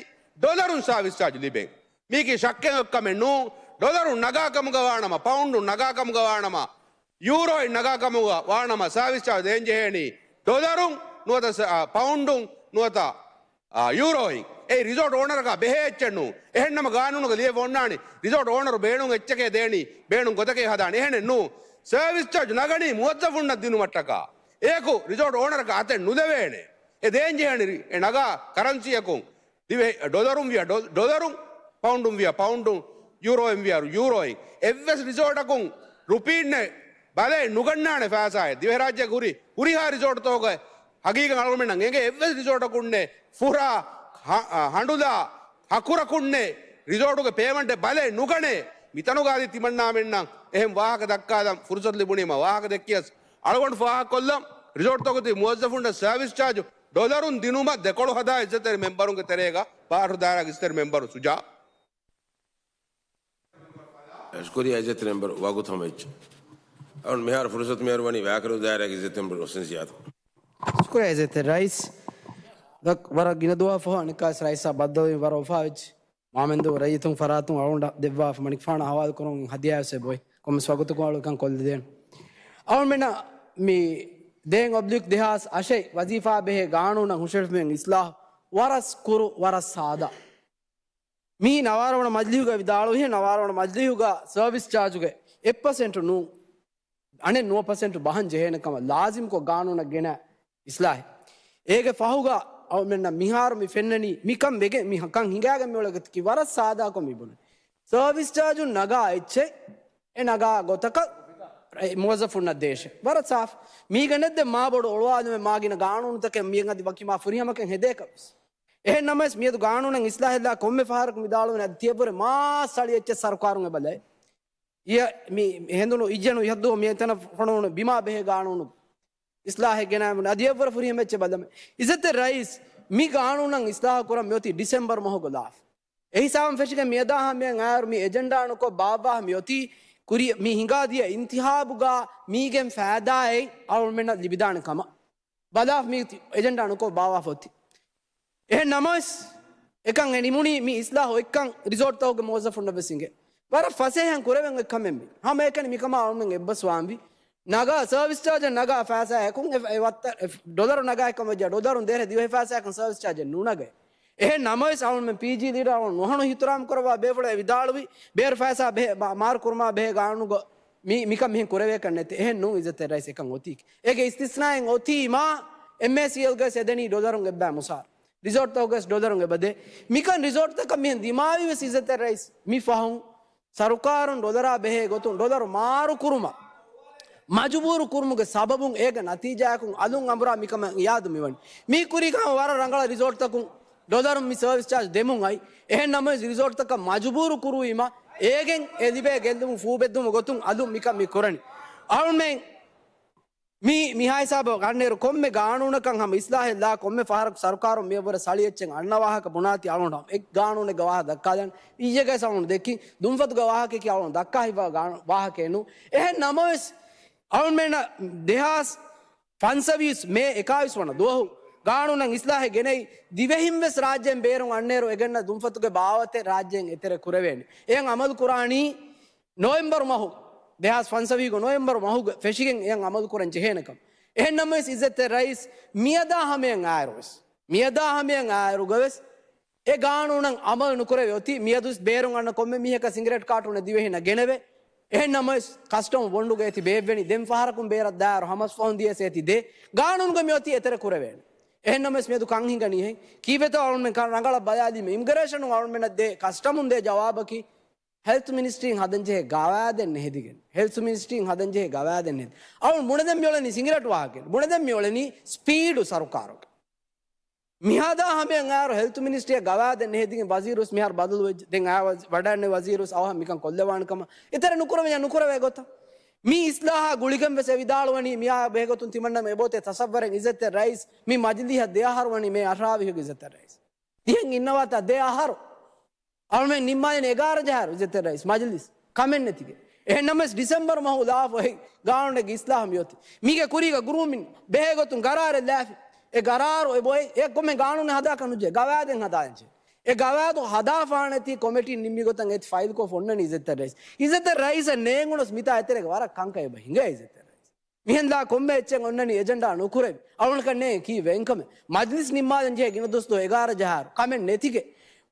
ޑޮލަރުން ސާވިސް ޗާޖު ލިބެން. މީކީ ޝައްކެއް އޮތް ކަމެއް ނޫން. ޑޮލަރުން ނަގާ ކަމުގަ ވާނަމަ، ޕައުންޑުން ނަގާ ކަމުގަ ވާނަމަ، ޔޫރޯއިން ނަގާ ކަމުގަ ވާނަމަ ސާވިސް ޗާޖު ދޭން ޖެހޭނީ ޑޮލަރުން ނުވަތަ ސަ-، އާ، ޕައުންޑުން ނުވަތަ، އާ، ޔޫރޯއިން. އެއީ ރިސޯޓް އޯނަރަކާ ބެހޭ އެއްޗެއް ނޫން. އެހެންނަމަ ގާނޫނުގަ ލިޔެފަ އޮންނާނީ ރިސޯޓް އޯނަރު ބޭނުން އެއްޗެކޭ ދޭނީ، ބޭނުން ގޮތެކޭ ހަދާނީ. އެހެނެއް ނޫން. ސާވިސް ޗާޖު ނަގަނީ މުވައްޒަފުންނަށް ދިނުމަށްޓަކާ. އެޔަކު ރިސޯޓް އޯނަރަކަށް އަތެއް ނުލެވޭނެ. އެ ދޭން ޖެހޭނީ ރި-، އެ ނަގާ ކަރަންސީއަކުން. ދިވެ-، ޑޮލަރުން ވިޔަ ޑޮ-، ޑޮލަރުން، ޕައުންޑުން ވިޔަ ޕައުންޑުން، ޔޫރޯއިން ވިޔަ ޔޫރޯއިން. އެއްވެސް ރިސޯޓަކުން ރުޕީންނެއް ބަލައެއް ނުގަންނާނެ ފައިސާއެއް. ދިވެހިރާއްޖޭގެ ހުރި، ހުރިހާ ރިސޯޓްތަކުގަ ހަގީގަތް އަޅުގަނޑުމެންނަށް އެނގޭ އެއްވެސް ރިސޯޓަކުންނެއް ފުރާ ހަ-، އަ، ހަނޑުލާ ހަކުރަކުންނެއް ރިސޯޓުގެ ޕޭމަންޓެއް ބަލައެއް ނުގަނޭ. މިތަނުގައި ތިމަންނާމެންނަށް އެހެން ވާހަކަ ދައްކާލަން ފުރުސަތު ލިބުނީމަ ވާހަކަ ދެއްކިޔަސް އަޅުގަނޑު ފާހަގަކޮށްލަން. ރިސޯޓްތަކުގަ ތިބި މުވައްޒަފުންނަށް ސާވިސް ޗާޖު ޑޮލަރުން ދިނުމަށް ދެކޮޅު ހަދާ އިއްޒަތްތެރި މެމްބަރުންގެ ތެރޭގަ ބާރު ދާއިރާގެ އިއްޒަތްތެރި މެމްބަރު ސުޖާ. ޝުކުރިއްޔާ އިއްޒަތްތެރި މެމްބަރު ވަގުތު ހަމަވެއްޖެ. އަޅުން މިހާރު ފުރުސަތު މިހާރު ވަނީ ވާކަރު ދާއިރާގެ އިއްޒަތްތެރި މެމްބަރު އޮސްނި ޒިޔާދު. ޝުކުރިއްޔާ އިއްޒަތްތެރި ރައީސް. ދަ-، ވަރަށް ގިނަ ދުވަހަށް ފަހު އަނެއްކާވެސް ރައީސާ ބައްދަލުވީ ވަރަށް އުފާވެއްޖެ. މާމެންދޫ ރައްޔިތުން ފަރާތުން އަޅުގަނޑަށް ދެއްވާފަ މަނިކުފާނަށް ހަވާލު ކުރުމުން ހަދިޔާވެސް އެބައޮތް. ކޮންމެސް ވަގުތަކުން އަޅުކަން ކޮށްލިދޭން. އަޅުމެނަށް މި ދޭއް އޮބްލިކް ދެހާސް އަށެއް ވަޒީފާ ބެހޭ ގާނޫނަށް ހުށަހެޅިފައި އިސްލާހު ވަރަސް ކުރު، ވަރަސް ސާދާ. މީ ނަވާރަ ވަނަ މަޖިލީހުގަ ވިދާޅުވިހެން، ނަވާރަ ވަނަ މަޖިލީހުގަ ސަރވިސް ޗާޖުގެ އެއް ޕަސެންޓު ނޫ، އަނެއް ނުވަ ޕަސެންޓު ބަހަން ޖެހޭނެ ކަމަށް ލާޒިމްކޮށް ގާނޫނަށް ގެނަ އިސްލާހެއް. އޭގެ ފަހުގަ އަޅުމެންނަށް މިހާރު މި ފެންނަނީ، މިކަން ވެގެން މި ކަން ހިނގާގެން މިއުޅޭ ގޮތަކީ ވަރަށް ސާދާކޮށް މި ބުނެ. ސަރވިސް ޗާޖުން ނަގާ އެއްޗެއް، އެ ނަގާ ގޮތަކަށް މުވައްޒަފުންނަށް ދޭށޭ. ވަރަށް ސާފު. މީގެ ނެއްދެ މާ ބޮޑު އޮޅުވާލުމެއް މާގިނަ ގާނޫނުތަކެއް މިއަށް އަދި ވަކި މާ ފުރިހަމަކަން ހެދޭކަށް ވެސް. އެހެން ނަމަވެސް މިއަދު ގާނޫނަށް އިސްލާހެއްލާ ކޮންމެ ފަހަރަކު މި ދާޅުވަނީ އަދި ތިޔަބުރެ މާ ސަޅި އެއްޗެއް ސަރުކާރުން އެބަލައި. އިޔަ މި ހެނދުނު އިއްޔަނު އިހައްދު މި އެތަނަށް ފޮނުވުނު ބިމާ ބެހޭ ގާނޫނު އިސްލާހެއް ގެނައިމުން އަދި އެއްވަރު ފުރިހަމަ އެއްޗެއް ބަލަމެ. އިއްޒަތްތެރި ރައީސް، މި ގާނޫނަށް އިސްލާހު ކުރަން މިއޮތީ ޑިސެމްބަރ މަހުގަ ލާފަ. އެހިސާބުން ފެށިގެން މިއަދާ ހަމަޔަށް އާއިރު މި އެޖެންޑާ ނުކޮށް ބާއްވާ މިއޮތީ ކުރި މި ހިނގާދިޔަ އިންތިހާބުގަ މީގެން ފައިދާއެއް އަޅުމެންނަށް ލިބިދާނެ ކަމަށް. ބަލާފަ މީ އެޖެންޑާ ނުކޮށް ބާވާފަ އޮތީ. އެހެން ނަމަވެސް، އެކަން އެ ނިމުނީ މި އިސްލާހު އޮތްކަން ރިސޯޓްތަކުގެ މުވައްޒަފުންނަށް ވެސް އިނގޭ. ވަރަށް ފަސޭހައިން ކުރެވެން އޮތް ކަމެއް މީ. ހަމައެކަނި މިކަމާ އަޅުމެން އެއްބަސްވާންވީ. ނަގާ ސަރވިސް ޗާޖަށް ނަގާ ފައިސާއަކުން އެ، އެ ވައްތަ-، އެ ޑޮލަރު ނަގާ އެކަމަށް ވެއްޖެ ޑޮލަރުން ދޭހަ ދިވެހި ފައިސާއަކުން ސަރވިސް ޗާޖެއް ނުނަގައި. އެހެން ނަމަވެސް އަޅުމެން ޕީޖީ ލީޑަރ އަޅުން ނުހަނު އިޙްތިރާމް ކުރައްވާ ބޭފުޅެއް ވިދާޅުވި، ބޭރު ފައިސާ ބެހޭ، މާ-، މާރު ކުރުމާ ބެހޭ ގާނޫނުގަ މި-، މިކަން މިހެން ކުރެވޭކަށް ނެތޭ. އެހެން ނޫން އިއްޒަތްތެރި ރައީސް އެކަން އޮތީކީ. އޭގެ އިސްތިސްނާއެއް އޮތީމާ އެމްއޭސީއެލްގަވެސް އެދެނީ ޑޮލަރުން އެއްބައި މުސާރަ. ރިސޯޓްތަކުގަވެސް ޑޮލަރުން އެބަދޭ. މިކަން ރިސޯޓްތަކަށް މިހެން ދިމާވި ވެސް އިއްޒަތްތެރި ރައީސް މި ފަހުން ސަރުކާރުން ޑޮލަރާ ބެހޭ ގޮތުން ޑޮލަރު މާރު ކުރުމަށް މަޖުބޫރު ކުރުމުގެ ސަބަބުން އޭގެ ނަތީޖާއަކުން އަލުން އަނބުރާ މިކަމަށް އިޔާދު މިވަނީ. މީ ކުރީގަ ހަމަ ވަރަށް ރަނގަޅަށް ރިސޯޓްތަކުން ޑޮލަރުން މި ސަރވިސް ޗާޖް ދެމުން އައި. އެހެން ނަމަވެސް ރިސޯޓްތަކަށް މަޖުބޫރު ކުރުވީމަ އޭގެން އެ ލިބޭ ގެއްލުމު ފޫބެއްދުމުގެ ގޮތުން އަލުން މިކަން މި ކުރަނީ. އަޅުމެން މި، މިހާ ހިސާބަށް އަންނައިރު ކޮންމެ ގާނޫނަކަށް ހަމަ އިސްލާހެއް ލާ ކޮންމެ ފަހަރަކު ސަރުކާރުން މިއަށްވުރެ ސަޅި އެއްޗެއް އަންނަ ވާހަކަ ބުނާތީ އަޅުގަނޑު ހަމަ އެއް ގާނޫނެއްގަ ވާހަކަ ދައްކާލަން. އިއްޔެގަސް އަޅުގަނޑު ދެއްކި ދުންފަތުގެ ވާހަކައަކީ އަޅުގަނޑު ދައްކާ ހިތްވާ ގާނޫ-، ވާހަކައެއް ނޫން. އެހެން ނަމަވެސް އަޅުމެންނަށް ދެހާސް ފަންސަވީސް މޭ އެކާވީސް ވަނަ ދުވަހު ގާނޫނަށް އިސްލާހެއް ގެނައި ދިވެހިން ވެސް ރާއްޖޭން ބޭރުން އަންނައިރު އެ ގެންނަ ދުންފަތުގެ ބާވަތެއް ރާއްޖޭން އެތެރެ ކުރެވޭނެ. އެހެން އަމަލު ކުރާނީ ނޮވެމްބަރު މަހު، ދެހާސް ފަންސަވީހުގެ ނޮވެމްބަރު މަހުގެ ފެށިގެން އެހެން އަމަލު ކުރަން ޖެހޭނެ ކަމަށް. އެހެން ނަމަވެސް އިއްޒަތްތެރި ރައީސް މިއަދާ ހަމަޔަށް އާއިރުވެސް، މިއަދާ ހަމަޔަށް އާއިރުގަވެސް އެ ގާނޫނަށް އަމަލު ނުކުރެވި އޮތީ. މިއަދުވެސް ބޭރުން އަންނަ ކޮންމެ މީހަކަށް ސިނގިރޭޓް ކާޓޫނެއް ދިވެހިންނަށް ގެނެވޭ. އެހެން ނަމަވެސް ކަސްޓަމް ބޮންޑުގަ އޭތި ބޭއްވެނީ ދެން ފަހަރަކުން ބޭރަށް ދާއިރު ހަމަސް ފަހުން ދިޔަސް އޭތި ދޭ. ގާނޫނުގަ މިއޮތީ އެތެރެ ކުރެވޭނެ. އެހެން ނަމަވެސް މިއަދު ކަން ހިނގަނީ އެހެން. ކީއްވެތޯ އަޅުމެން ކަން ރަނގަޅަށް ބަލާލީމަ އިމިގްރޭޝަނުން އަޅުމެންނަށް ދޭ ކަސްޓަމުން ދޭ ޖަވާބަކީ ހެލްތު މިނިސްޓްރީން ހަދަންޖެހޭ ގަވާއިދެއް ނެހެދިގެން. ހެލްތު މިނިސްޓްރީން ހަދަންޖެހޭ ގަވާއިދެއް ނެހެދި. އަޅުން ބުނެދެން މިއުޅެނީ ސިނގިރޭޓް ވާހަކަ. ބުނެދެން މިއުޅެނީ ސްޕީޑު ސަރުކާރުގެ. މިހާދާ ހަމަޔަށް އާއިރު ހެލްތު މިނިސްޓްރީއަށް ގަވާއިދެއް ނެހެދިގެން ވަޒީރުވެސް މިހާރު ބަދަލުވެއްޖެ. ދެން އާ ވަޒ-، ވަޑައިގެންނެވި ވަޒީރުވެސް އަވަހަށް މިކަން ކޮށްލަވާނެ ކަމަށް. އެތެރެ ނުކުރެވެންޏާ ނުކުރެވޭ ގޮތަށް. މި އިސްލާހާ ގުޅިގެން ވެސް އެ ވިދާޅުވަނީ މިއާ ބެހޭގޮތުން ތިމަންނަމެން އެބައޮތޭ ތަސައްވަރެއް އިއްޒަތްތެރި ރައީސް މި މަޖިލީހަށް ދެ އަހަރު ވަނީ މޭ އަށާވީހުގެ އިއްޒަތްތެރި ރައީސް. ތިހެން އިންނަވާތާ ދެ އަހަރު. އަޅުމެން ނިންމާލިން އެގާރަ ޖަހާއިރު އިއްޒަތްތެރި ރައީސް މަޖިލީސް ކަމެއް ނެތިގެން. އެހެން ނަމަވެސް ޑިސެމްބަރު މަހު ލާފަ އޮތް ގާނޫނެއްގެ އިސްލާހު މިއޮތީ. މީގެ ކުރީގަ ގްރޫމިން ބެހޭގޮތުން ގަރާރެއް ލާފި. އެ ގަރާރު އެބައޮތް އެ ކޮންމެ ގާނޫނެއް ހަދާކަށް ނުޖެހޭ. ގަވާއިދެއް ހަދާންޖެހޭ. އެ ގަވާއިދު ހަދާފާނެތީ ކޮމިޓީން ނިންމި ގޮތަށް އޭތި ފައިލްކޮށް އޮންނަނީ އިއްޒަތްތެރި ރައީސް. އިއްޒަތްތެރި ރައީސަށް ނޭނގުނަސް މިތާ އެތެރޭގަ ވަރަށް ކަންކަން އެބަ ހިނގައި އިއްޒަތްތެރި ރައީސް. މިހެން ލާ ކޮންމެ އެއްޗެއް އޮންނަނީ އެޖެންޑާ ނުކުރެވި. އަޅުގަނޑަކަށް ނޭނގެ ކީއްވެ އެއްކަމެއް. މަޖިލިސް ނިންމާލަން ޖެހޭ ގިނަ ދުވަސް ދުވަހު އެގާރަ ޖަހާއިރު. ކަމެއް ނެތިގެ.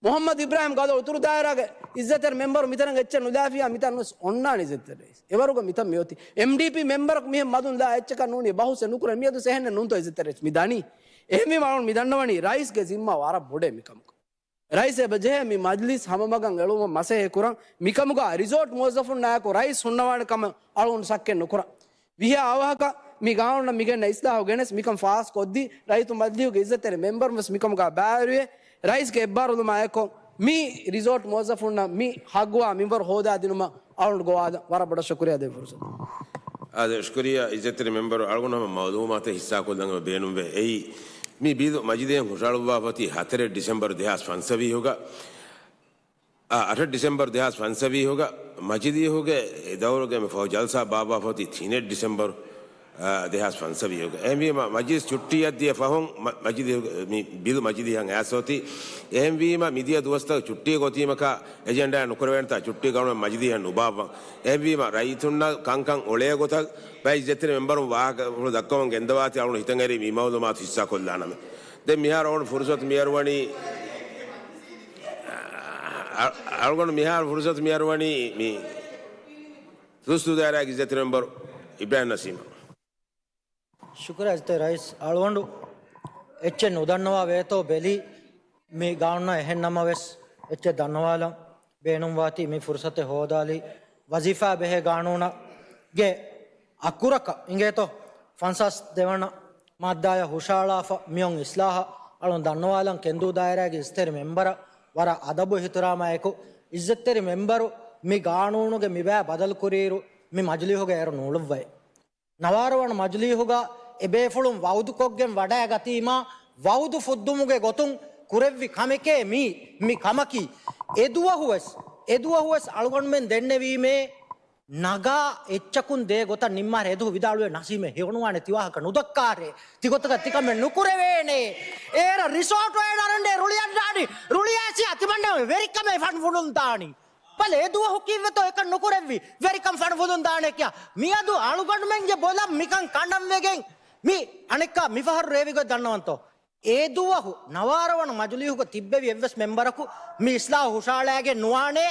މުހައްމަދު އިބްރާހިމް ގަދަ އުތުރު ދާއިރާގެ އިއްޒަތްތެރި މެމްބަރު މިތަނަށް އެއްޗެއް ނުލާފިޔާ މިތަން ވެސް އޮންނާނެ އިއްޒަތްތެރި ރައީސް. އެވަރުގަ މިތަން މިއޮތީ. އެމްޑީޕީ މެމްބަރަކު މިހެން މަދުން ލާ އެއްޗަކަށް ނޫނީ ބަހުސް ނުކުރޭ. މިއަދު އެހެންނެއް ނޫންތޯ އިއްޒަތްތެރި ރައީސް މި ދަނީ. އެހެންވީމަ އަޅުން މި ދަންނަވަނީ ރައީސްގެ ޒިންމާ ވަރަށް ބޮޑޭ މިކަމަކު. ރައީސް އެބަ ޖެހޭ މި މަޖިލިސް ހަމަ މަގަށް އެޅުމަށް މަސައްކަތް ކުރަން. މިކަމުގަ ރިސޯޓް މުވައްޒަފުންނާއެކު ރައީސް ހުންނަވާނެ ކަމަށް އަޅުގަނޑު ޝައްކެއް ނުކުރަން. ވިހަ އަވަހަކަށް މި ގާނޫނަށް މިގެންނަ އިސްލާހު ގެނެސް މިކަން ފާސް ކޮށްދީ ރައްޔިތު މަޖިލީހުގެ އިއްޒަތްތެރި މެމްބަރުން ވެސް މިކަމުގަ ބައިވެރިވޭ. ރައީސްގެ އެއްބާރުލުމާއެކު މި ރިސޯޓް މުވައްޒަފުންނަށް މި ހައްގުވާ މިންވަރު ހޯދާދިނުމަށް އަޅުގަނޑު ގޮވާލަން. ވަރަށް ބޮޑަށް ޝުކުރިއްޔާ ދޭ ފުރުސަތު. އާދެ، ޝުކުރިއްޔާ އިއްޒަތްތެރި މެމްބަރު. އަޅުގަނޑު ހަމަ މައުލޫމާތެއް ހިއްސާކޮށްލަން އެބަ ބޭނުންވޭ. އެއީ، މި ބިލު މަޖިލީހަށް ހުށަހަޅުއްވާފަ އޮތީ ހަތަރެއް ޑިސެމްބަރު ދެހާސް ފަންސަވީހުގަ. އަ، އަށެއް ޑިސެމްބަރު ދެހާސް ފަންސަވީހުގަ މަޖިލީހުގެ އެ ދައުރުގެ މި ފަހު ޖަލްސާ ބާއްވާފަ އޮތީ ތިނެއް ޑިސެމްބަރު، އަ، ދެހާސް ފަންސަވީހުގަ. އެހެންވީމަ، މަޖިލިސް ޗުއްޓީއަށް ދިޔަ ފަހުން މަ-، މަޖިލީހުގެ މި ބިލު މަޖިލީހަށް އައިސް އޮތީ. އެހެންވީމަ، މިދިޔަ ދުވަސްތަކު ޗުއްޓީގަ އޮތީމަކާ، އެޖެންޑާއެއް ނުކުރެވޭނެތާ ޗުއްޓީ ގަނޑުމެން މަޖިލީހަށް ނުބާއްވަން. އެހެންވީމަ، ރައްޔިތުންނަށް ކަންކަން އޮޅޭ ގޮތަށް ބައެއް އިއްޒަތްތެރި މެމްބަރުން ވާހަކަ ދައްކަވަން ގެންދަވާތީ އަޅުގަނޑު ހިތަށް އެރި މި މައުލޫމާތު ހިއްސާކޮށްލާނަމޭ. ދެން މިހާރު އަޅުގަނޑު ފުރުސަތު މިއަރުވަނީ، އާ، އަ-، އަޅުގަނޑު މިހާރު ފުރުސަތު މިއަރުވަނީ މި ދުސްތޫ ދާއިރާގެ އިއްޒަތްތެރި މެމްބަރު އިބްރާހިމް ނަސީމަށް. ޝުކުރިއްޔާ އިއްޒަތްތެރި ރައީސް. އަޅުގަނޑު އެއްޗެއް ނުދަންނަވާ ވޭތޯ ބެލި، މި ގާނޫނަށް އެހެން ނަމަވެސް އެއްޗެއް ދަންނަވާލަން ބޭނުންވާތީ މި ފުރުސަތެއް ހޯދާލީ. ވަޒީފާ ބެހޭ ގާނޫނުގެ އަކުރަކަށް އިނގޭތޯ، ފަންސާސް ދެވަނަ މާއްދާޔަށް ހުށައަޅާފަ މިއޮން އިސްލާހަށް އަޅުން ދަންނަވާލަން ކެންދޫ ދާއިރާގެ އިއްޒަތްތެރި މެމްބަރަށް ވަރަށް އަދަބު އިޙްތިރާމާއެކު އިއްޒަތްތެރި މެމްބަރު މި ގާނޫނުގެ މިބައި ބަދަލުކުރިއިރު މި މަޖިލީހުގަ އޭރު ނޫޅުއްވައި. ނަވާރަ ވަނަ މަޖިލީހުގަ އެބޭފުޅުން ވައުދުކޮށްގެން ވަޑައިގަތީމާ، ވައުދު ފުއްދުމުގެ ގޮތުން ކުރެއްވި ކަމެކޭ މީ، މި ކަމަކީ. އެދުވަހުވެސް، އެދުވަހުވެސް އަޅުގަނޑުމެން ދެންނެވީމޭ، ނަގާ އެއްޗަކުން ދޭ ގޮތަށް ނިންމާރޭ. އެދުވަހު ވިދާޅުވޭ، ނަސީމޭ ހެޔޮނުވާނެ ތިވާހަކަ ނުދައްކާރޭ. ތިގޮތަކަށް ތިކަމެއް ނުކުރެވޭނޭ. އޭރަށް ރިސޯޓު އޭނަ އަރަންޑޭ ރުޅިއަންނާނީ. ރުޅިއައިސި އަތިމަންނަމެ ވެރިކަމެއް ފަންފުނުން ދާނީ. ބަލަ، އެދުވަހު ކީއްވެތޯ އެކަން ނުކުރެއްވި، ވެރިކަން ފަންފުލުން ދާނެ ކިޔާ. މިއަދު އަޅުގަނޑުމެންގެ ބޮލަށް މިކަން ކަނޑަންވެގެން މި އަނެއްކާ މިފަހަރު ރޭވިގޮތް ދަންނަވަންތޯ؟ އެދުވަހު ނަވާރަ ވަނަ މަޖުލީހުގަ ތިއްބެވި އެއްވެސް މެމްބަރަކު މި އިސްލާހު ހުށައަޅައިގެން ނުވާނެ.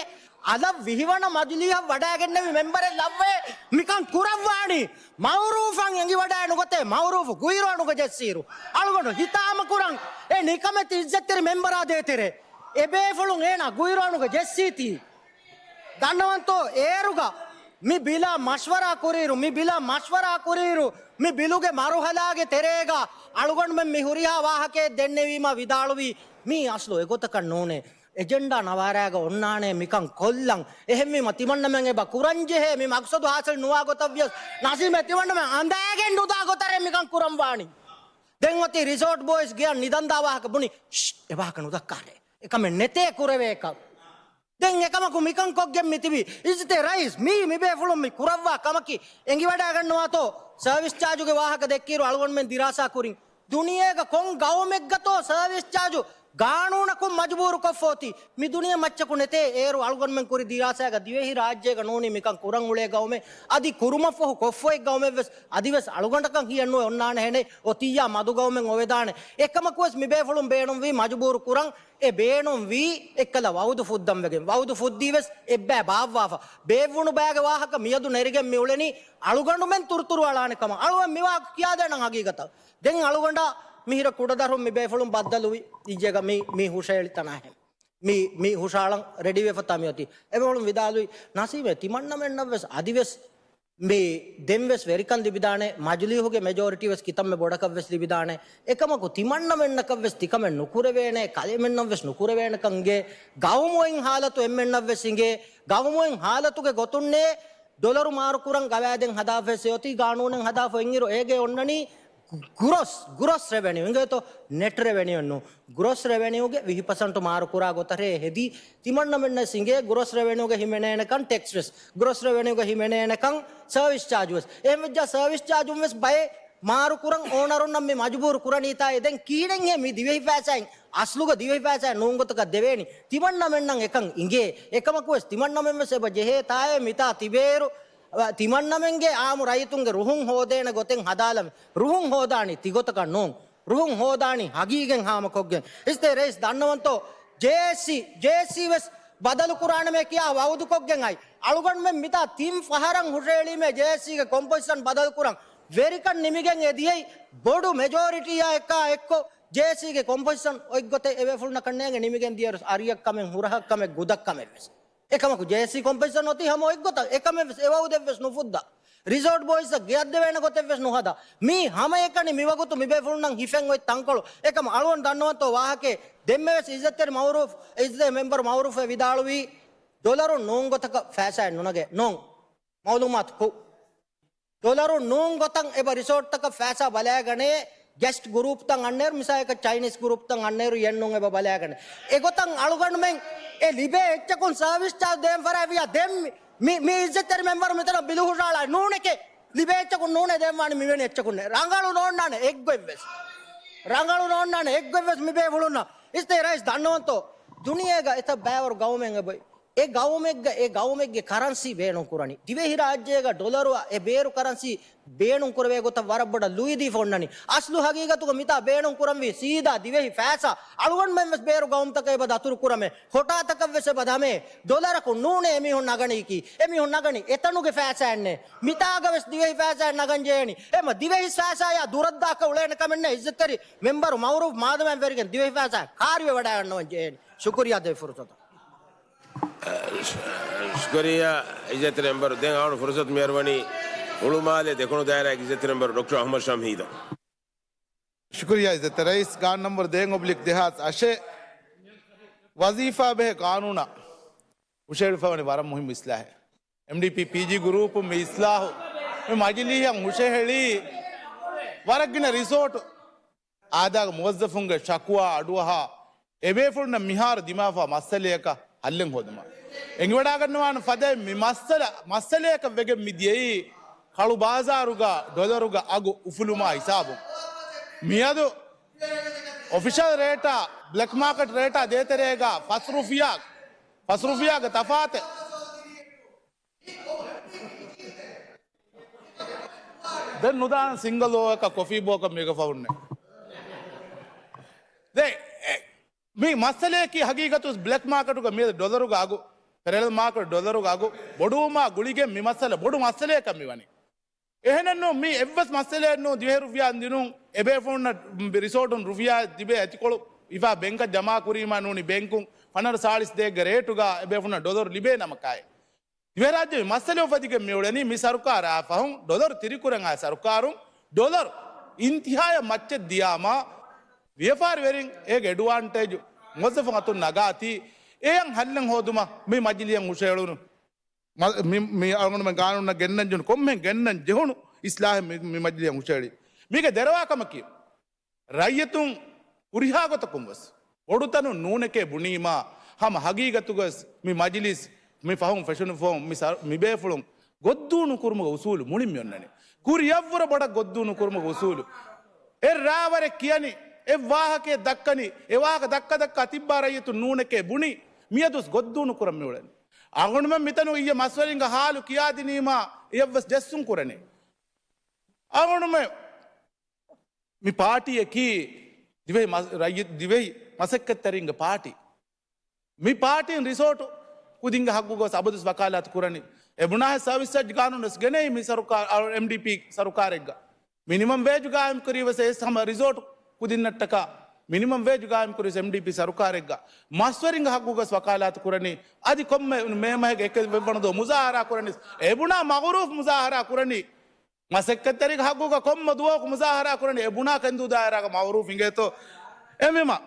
އަލަށް ވިހިވަނަ މަޖުލީހަށް ވަޑައިގެންނެވި މެމްބަރެއް ލައްވައޭ މިކަން ކުރައްވާނީ. މައުރޫފަށް އެނގިވަޑައި ނުގަތޭ، މައުރޫފު ގުއިރޯނުގަ ޖެއްސީރު. އަޅުގަނޑު ހިތާމަކުރަން އެ ނިކަމެތި އިއްޒަތްތެރި މެމްބަރާ ދޭތެރޭ. އެބޭފުޅުން އޭނާ ގުއިރޯނުގަ ޖެއްސީތީ. ދަންނަވަންތޯ އޭރުގަ މި ބިލާ މަޝްވަރާ ކުރިއިރު، މި ބިލާ މަޝްވަރާ ކުރިއިރު، މި ބިލުގެ މަރުހަލާގެ ތެރޭގަ އަޅުގަނޑުމެން މި ހުރިހާ ވާހަކައެއް ދެންނެވީމާ ވިދާޅުވީ، މީ އަސްލު އެގޮތަކަށް ނޫނޭ. އެޖެންޑާ ނަވާރާގަ އޮންނާނޭ މިކަން ކޮށްލަން. އެހެންވީމަ ތިމަންނަމެން އެބަ ކުރަންޖެހޭ މި މަގްސަދު ހާސިލް ނުވާ ގޮތަށްވިޔަސް، ނަސީމޭ ތިމަންނަމެން އަނދައިގެން ނުދާ ގޮތަށް މިކަން ކުރަން ވާނީ. ދެން އޮތީ ރިސޯޓް ބޯއިޒް ގެއަށް ނިދަންދާ ވާހަކަ ބުނި، ޝް، އެ ވާހަކަ ނުދައްކާރޭ. އެކަމެއް ނެތޭ ކުރެވޭކަށް. ދެން އެކަމަކު މިކަން ކޮށްގެން މިތިބީ. އިއްޒަތްތެރި ރައީސް، މީ މިބޭފުޅުން މި ކުރައްވާ ކަމަކީ. އެނގިވަޑައިގަންނަވާތޯ؟ ސަރވިސް ޗާޖުގެ ވާހަކަ ދެއްކިއިރު އަޅުގަނޑުމެން ދިރާސާ ކުރިން. ދުނިޔޭގަ ކޮން ގައުމެއްގަތޯ ސަރވިސް ޗާޖު ގާނޫނަކުން މަޖުބޫރުކޮށްފޯތީ؟ މި ދުނިޔެ މައްޗަކު ނެތޭ. އޭރު އަޅުގަނޑުމެން ކުރި ދިރާސާގަ ދިވެހި ރާއްޖޭގަ ނޫނީ މިކަން ކުރަން އުޅޭ ގައުމެއް، އަދި ކުރުމަށްފަހު ކޮށްފައި ގައުމެއްވެސް އަދިވެސް އަޅުގަނޑަކަށް ހިޔެއްނުވެ އޮންނާނެހެނެއް. އޮތިއްޔާ މަދު ގައުމެއް އޮވެދާނެ. އެކަމަކުވެސް މިބޭފުޅުން ބޭނުންވީ މަޖުބޫރު ކުރަން. އެ ބޭނުންވީ އެއްކަލަ ވައުދު ފުއްދަން ވެގެން. ވައުދު ފުއްދީވެސް އެއްބައި ބާއްވާފަ. ބޭއްވުނު ބައިގެ ވާހަކަ މިއަދު ނެރިގެން މިއުޅެނީ އަޅުގަނޑުމެން ތުރުތުރު އަޅާނެ ކަމަށް. އަޅުގަނޑު މިވާހަކަ ކިޔާދޭނަން ހަގީގަތަށް. ދެން އަޅުގަނޑާ މިހިރަ ކުޑަދަރުން މި ބޭފުޅުން ބައްދަލުވި އިއްޔެގަ މި، މި ހުށައެޅި ތަނާހެން. މި، މި ހުށައަޅަން ރެޑީވެފަތާ މިއޮތީ. އެބޭފުޅުން ވިދާޅުވި، ނަސީމޭ ތިމަންނަމެންނަށްވެސް އަދިވެސް މި ދެންވެސް ވެރިކަން ލިބިދާނެ، މަޖިލީހުގެ މެޖޯރިޓީވެސް ކިތަންމެ ބޮޑަކަށްވެސް ލިބިދާނެ. އެކަމަކު ތިމަންނަމެންނަކަށްވެސް ތިކަމެއް ނުކުރެވޭނެ، ކަލޭމެންނަށްވެސް ނުކުރެވޭނެކަން އިނގޭ. ގައުމުއިން ހާލަތު އެންމެންނަށްވެސް އިނގޭ. ގައުމުއިން ހާލަތުގެ ގޮތުންނޭ ޑޮލަރު މާރުކުރަން ގަވާއިދެއް ހަދާފައި އޮތީ ގާނޫނެއް ހަދާފަ އިންއިރު އޭގެ އޮންނަނީ ގްރޮސް، ގްރޮސް ރެވެނިއު އިނގޭތޯ، ނެޓް ރެވެނިއު ނޫން. ގްރޮސް ރެވެނިއުގެ ވިހި ޕަސެންޓު މާރުކުރާ ގޮތަށް ހެދީ، ތިމަންނަމެންނަށް އިނގޭ ގްރޮސް ރެވެނިއުގަ ހިމެނޭނެކަން ޓެކްސްވެސް، ގްރޮސް ރެވެނިއުގަ ހިމެނޭނެކަން ސަރވިސް ޗާޖުވެސް. އެހެންވެއްޖާ ސަރވިސް ޗާޖުންވެސް ބައެއް މާރުކުރަން އޯނަރުންނަށް މި މަޖުބޫރު ކުރަނީތާއޭ. ދެން ކީއްވެގެންހޭ މި ދިވެހި ފައިސާއިން އަސްލުގަ ދިވެހި ފައިސާއެއް ނޫން ގޮތަކަށް ދެވޭނީ؟ ތިމަންނަމެންނަށް އެކަން އިނގޭ. އެކަމަކުވެސް ތިމަންނަމެންވެސް އެބަ ޖެހޭ ތާއޭ މިތާ ތިބޭއިރު، އަ، ތިމަންނަމެންގެ އާއްމު ރައްޔިތުންގެ ރުހުން ހޯދޭނެ ގޮތެއް ހަދާލަމެ. ރުހުން ހޯދާނީ ތިގޮތަކަށް ނޫން. ރުހުން ހޯދާނީ ހަގީގަތް ހާމަކޮށްގެން. އިއްޒަތްތެރި ރައީސް ދަންނަވަންތޯ؟ ޖޭއެސްސީ، ޖޭއެސްސީ ވެސް ބަދަލުކުރާނަމޭ ކިޔާ ވައުދުކޮށްގެން އައި. އަޅުގަނޑުމެން މިތާ ތިން ފަހަރަށް ހުށައެޅީމޭ ޖޭއެސްސީގެ ކޮމްޕޮޒިޝަން ބަދަލުކުރަން. ވެރިކަން ނިމިގެން އެ ދިޔައީ ބޮޑު މެޖޯރިޓީއާ އެއްކާ އެއްކޮށް، ޖޭއެސްސީގެ ކޮމްޕޮޒިޝަން އޮތްގޮތެއް އެބޭފުޅުންނަކަށް ނޭނގެ ނިމިގެން ދިޔައިރު އަރިއަށް ކަމެއް، ހުރަހަށް ކަމެއް، ގުދަށް ކަމެއްވެސް. އެކަމަކު ޖޭއެސްސީ ކޮމްޕޮޒިޝަން އޮތީ ހަމަ އޮތްގޮތަށް. އެކަމެއްވެސް އެ ވައުދެއްވެސް ނުފުއްދާ. ރިސޯޓް ބޯއިޒަށް ގެއަށް ދެވޭނެ ގޮތެއްވެސް ނުހަދާ. މީ ހަމައެކަނި މިވަގުތު މިބޭފުޅުންނަށް ހިފެން އޮތް ތަންކޮޅު. އެކަމަ އަޅުގަނޑު ދަންނަވަންތޯ ވާހަކައެއް. ދެންމެވެސް އިއްޒަތްތެރި މައުރޫފް، އިއްޒަތް މެމްބަރު މައުރޫފް އެ ވިދާޅުވީ، ޑޮލަރުން ނޫން ގޮތަކަށް ފައިސާއެއް ނުނަގޭ. ނޫން. މައުލޫމާތު ކު. ޑޮލަރުން ނޫން ގޮތަށް އެބަ ރިސޯޓްތަކަށް ފައިސާ ބަލައިގަނޭ، ގެސްޓް ގުރޫޕްތައް އަންނައިރު، މިސާލަކަށް ޗައިނީސް ގުރޫޕްތައް އަންނައިރު ޔެން ނޫން އެބަ ބަލައިގަނޭ. އެގޮތަށް އަޅުގަނޑުމެން އެ ލިބޭ އެއްޗަކުން ސަރވިސް ޗާޖް ދޭން ފަރާތްވިޔާ ދެން މި، މި، މި އިއްޒަތްތެރި މެމްބަރު މިތަނަށް ބިލު ހުށައަޅާ ނޫނެކޭ. ލިބޭ އެއްޗަކުން ނޫނޭ ދޭންވާނީ މިވެނި އެއްޗަކުންނޭ. ރަނގަޅު ނޯންނާނެ އެއްގޮތްވެސް. ރަނގަޅު ނޯންނާނެ އެއްގޮތްވެސް މި ބޭފުޅުންނަށް. އިއްޒަތްތެރި ރައީސް ދަންނަވަންތޯ؟ ދުނިޔޭގަ އެތައް ބައިވަރު ގައުމެއް އެބައޮތް. އެ ގައުމެއްގަ އެ ގައުމެއްގެ ކަރަންސީ ބޭނުން ކުރަނީ. ދިވެހިރާއްޖޭގަ ޑޮލަރު އެ ބޭރު ކަރަންސީ ބޭނުން ކުރެވޭ ގޮތަށް ވަރަށް ބޮޑަށް ލުއިދީފަ އޮންނަނީ. އަސްލު ހަގީގަތުގަ މިތާ ބޭނުން ކުރަންވީ ސީދާ ދިވެހި ފައިސާ. އަޅުގަނޑުމެން ވެސް ބޭރު ގައުމުތަކަށް އެބަ ދަތުރު ކުރަމޭ. ހޮޓާތަކަށް ވެސް އެބަ ދަމޭ. ޑޮލަރަކުން ނޫނޭ އެމީހުން ނަގަނީކީ. އެމީހުން ނަގަނީ އެތަނުގެ ފައިސާއެއްނޭ. މިތާގަ ވެސް ދިވެހި ފައިސާއެއް ނަގަން ޖެހޭނީ. އެމަ ދިވެހި ފައިސާޔާ ދުރަށްދާކަށް އުޅޭނެ ކަމެއް ނެތް. އިއްޒަތްތެރި މެމްބަރު މައުރޫފް މާދަމާން ވެރިގެން ދިވެހި ފައިސާ ކާރިވެވަޑައިގަންނަވަން ޖެހޭނީ. ޝުކުރިއްޔާ ދެވި ފުރުސަތަށް. ޝުކުރިއްޔާ އިއްޒަތްތެރި މެމްބަރު. ދެން އަޅުގަނޑު ފުރުސަތު މިއަރުވަނީ ހުޅުމާލެ ދެކުނު ދާއިރާގެ އިއްޒަތްތެރި މެމްބަރު ޑޮކްޓަރ އަޙްމަދު ޝަމްހީދަށް. ޝުކުރިއްޔާ އިއްޒަތްތެރި ރައީސް، ގާނޫނު ނަންބަރު ދެއެއް އޮބްލިކް ދެހާސް އަށެއް ވަޒީފާ ބެހޭ ގާނޫނަށް ހުށަހެޅިފައިވަނީ ވަރަށް މުހިއްމު އިސްލާހެއް. އެމްޑީޕީ ޕީޖީ ގުރޫޕު މި އިސްލާހު މި މަޖިލީހަށް ހުށަހެޅީ ވަރަށް ގިނަ ރިސޯޓު އާދާގެ މުވައްޒަފުންގެ ޝަކުވާ އަޑުއަހާ، އެބޭފުޅުންނަށް މިހާރު ދިމާވާ މައްސަލަޔަކަށް ހައްލެއް ހޯދުމަށް. އެނގިވަޑާގަންނަވާނެ ފަދައިން މި މައްސަލަ، މައްސަލަޔަކަށް ވެގެން މި ދިޔައީ ކަޅު ބާޒާރުގަ ޑޮލަރުގަ އަގު އުފުލުމާ ހިސާބުން. މިއަދު އޮފިޝަލް ރޭޓާ، ބްލެކް މާކެޓް ރޭޓާ ދޭތެރޭގަ ފަސް ރުފިޔާ، ފަސް ރުފިޔާގެ ތަފާތެއް. ދެން ނުދާން ސިންގަލޯއަކަށް ކޮފީ ބޯކަށް މީގަ ފަހުންނެ. ދެ، އެ، މި މައްސަލަޔަކީ ހަގީގަތު ބްލެކް މާކެޓުގަ މިއަދު ޑޮލަރުގަ އަގު، ޕެރަލަލް މާކެޓް ޑޮލަރުގަ އަގު ބޮޑުވުމާ ގުޅިގެން މި މައްސަލަ ބޮޑު މައްސަލަޔަކަށް މިވަނީ. އެހެނެއްނު މި އެއްވެސް މައްސަލައެއްނު ދިވެހި ރުފިޔާ ދިނުން އެބޭފުޅުންނަށް ރިސޯޓުން ރުފިޔާ ތިބޭ އެތިކޮޅު އިފާ ބެންކަށް ޖަމާ ކުރީމާ ނޫނީ ބެންކުން ފަނަރަ ސާޅީސް ދޭއްގެ ރޭޓުގަ އެބޭފުޅުންނަށް ޑޮލަރު ލިބޭ ނަމަކާއެ. ދިވެހިރާއްޖެ މި މައްސަލަ އުފަދިގެން މިއުޅެނީ މި ސަރުކާރާ ފަހުން ޑޮލަރު ތިރިކުރަން އާ ސަރުކާރުން ޑޮލަރު އިންތިހާޔަށް މައްޗެއް ދިޔާމާ ވިޔަފާރިވެރިން އޭގެ އެޑްވާންޓޭޖު މުވައްޒަފުން އަތުން ނަގާތީ އެޔަށް ހައްލެއް ހޯދުމަށް މި މަޖިލީހަށް ހުށަހެޅުނު. މަ-، މި، މި އަޅުގަނޑުމެން ގާނޫނަށް ގެންނަން ޖެހުނު، ކޮންމެހެން ގެންނަން ޖެހުނު އިސްލާހެއް މި، މި މަޖިލީހަށް ހުށަހެޅީ. މީގެ ދެރަވާ ކަމަކީ، ރައްޔިތުން ހުރިހާ ގޮތަކުން ވެސް ބޮޑުތަނުން ނޫނެކޭ ބުނީމާ، ހަމަ ހަގީގަތުގަސް މި މަޖިލިސް މި ފަހުން ފެށުނު ފަހުން މި ސަރ-، މި ބޭފުޅުން ގޮއްދޫނު ކުރުމުގެ އުސޫލު މުޅިން މި އޮންނަނީ. ކުރިއަށްވުރެ ބޮޑަށް ގޮއްދޫނު ކުރުމުގެ އުސޫލު. އެ ރާވަރެއް ކިޔަނީ، އެ ވާހަކައެއް ދައްކަނީ، އެ ވާހަކަ ދައްކަ ދައްކާ ތިއްބާ ރައްޔިތުން ނޫނެކޭ ބުނީ، މިއަދުސް ގޮއްދޫނު ކުރަން މި އުޅެނީ. އަޅުގަނޑުމެން މިތަނު އިއްޔެ މަސްވެރިންގެ ހާލު ކިޔާދިނީމާ، އެޔަށްވެސް ޖެއްސުން ކުރަނީ. އަޅުގަނޑުމެން މި ޕާޓީއަކީ ދިވެހި މަ-، ރައްޔި-، ދިވެހި މަސައްކަތްތެރިންގެ ޕާޓީ. މި ޕާޓީން ރިސޯޓު ކުދިންގެ ހައްގުގަސް އަބަދުސް ވަކާލާތު ކުރަނީ. އެ ބުނާހެއް ސަރވިސް ޗާޖް ގާނޫނަސް ގެނައީ މި ސަރުކާ-، އަ، އެމްޑީޕީ ސަރުކާރެއްގަ. މިނިމަމް ވޭޖު ގާއިމް ކުރީ ވެސް އެސް ހަމަ ރިސޯޓު ކުދިންނަށްޓަކާ މިނިމަމް ވޭޖު ގާއިމް ކުރީ ވެސް އެމްޑީޕީ ސަރުކާރެއްގަ. މަސްވެރިންގެ ހައްގުގަސް ވަކާލާތު ކުރަނީ. އަދި ކޮންމެ މޭމަހެއްގެ އެކެއް ވެއްވަނަދޯ މުޒާހަރާ ކުރަނީ. އެ ބުނާ މައުރޫފް މުޒާހަރާ ކުރަނީ. މަސައްކަތްތެރިންގެ ހައްގުގަ ކޮންމެ ދުވަހަކު މުޒާހަރާ ކުރަނީ އެ ބުނާ ކެނދޫ ދާއިރާގަ މައުރޫފް އިނގޭތޯ. އެމީމަ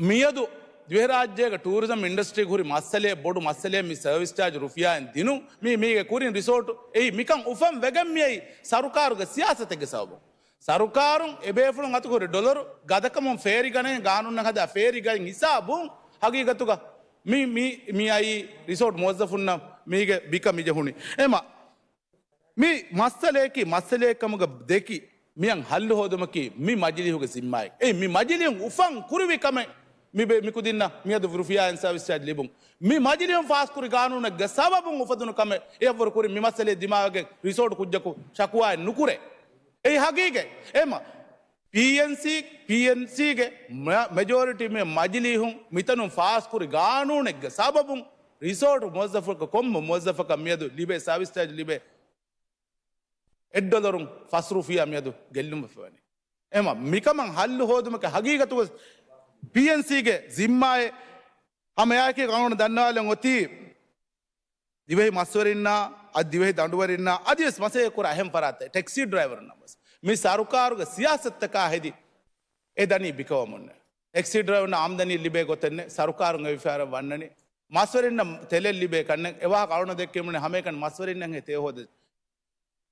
މިއަދު ދިވެހިރާއްޖޭގެ ޓޫރިޒަމް އިންޑަސްޓްރީގަ ހުރި މައްސަލައެއް، ބޮޑު މައްސަލައެއް މި ސަރވިސް ޗާޖް ރުފިޔާއިން ދިނުން. މީ، މީގެ ކުރިން ރިސޯޓު އެއީ މިކަން އުފަން ވެގެން މިއައީ ސަރުކާރުގެ ސިޔާސަތެއްގެ ސަބަބުން. ސަރުކާރުން އެބޭފުޅުން އަތު ހުރި ޑޮލަރު ގަދަކަމުން ފޭރިގަނެ ގާނޫނަށް ހަދާ ފޭރިގައިން ހިސާބުން ހަގީގަތުގަ މި، މި، މި އައީ ރިސޯޓް މުވައްޒަފުންނަށް މީގެ ބިކަ މިޖެހުނީ. އެމަ މި މައްސަލަޔަކީ މައްސަލައެއް ކަމުގަ ދެކި މިއަން ހައްލު ހޯދުމަކީ މި މަޖިލީހުގެ ޒިންމާއެއް. އެއީ މި މަޖިލީހުން އުފަން ކުރިވި ކަމެއް މި ބެ-، މި ކުދިންނަށް މިއަދު ރުފިޔާއިން ސާވިސް ޗާޖް ލިބުން. މި މަޖިލީހުން ފާސްކުރި ގާނޫނެއްގެ ސަބަބުން އުފަދުނު ކަމެއް އެއަށްވުރެ ކުރިން މި މައްސަލައެއް ދިމާވެގެން ރިސޯޓް ކުއްޖަކު ޝަކުވާއެއް ނުކުރޭ. އެއީ ހަގީގަތް. އެމަ ޕީއެންސީ، ޕީއެންސީގެ މެ-، މެޖޯރިޓީ މި މަޖިލީހުން މިތަނުން ފާސްކުރި ގާނޫނެއްގެ ސަބަބުން ރިސޯޓު މުވައްޒަފަކަށް ކޮންމެ މުވައްޒަފަކަށް މިއަދު ލިބޭ ސާވިސް ޗާޖް ލިބޭ އެއް ޑޮލަރުން ފަސް ރުފިޔާ މިއަދު ގެއްލުންވެފަވަނީ. އެމަ މިކަމަށް ހައްލު ހޯދުމަކަށް ހަގީގަތުގަ ޕީއެންސީގެ ޒިންމާއެއް ހަމައެއާއެކީ ގާނޫނު ދަންނަވާލަން އޮތީ ދިވެހި މަސްވެރިންނާ، އަދި ދިވެހި ދަނޑުވެރިންނާ، އަދިވެސް މަސައްކަތް ކުރާ އެހެން ފަރާތެއް، ޓެކްސީ ޑްރައިވަރުންނަށް ވެސް. މި ސަރުކާރުގެ ސިޔާސަތުތަކާ ހެދި އެ ދަނީ ބިކަވަމުންނެ. ޓެކްސީ ޑްރައިވަރުންނަށް އާމްދަނީ ލިބޭ ގޮތެއްނެ، ސަރުކާރުން އެ ވިފާރަށް ވަންނަނީ. މަސްވެރިންނަށް ތެލެއް ލިބޭ ކަންނެ، އެ ވާހަކަ އަޅުނަ ދެއްކެމުނެ ހަމައެކަން މަސްވެރިންނަށް ހޭ ތޭ ހޯދެ.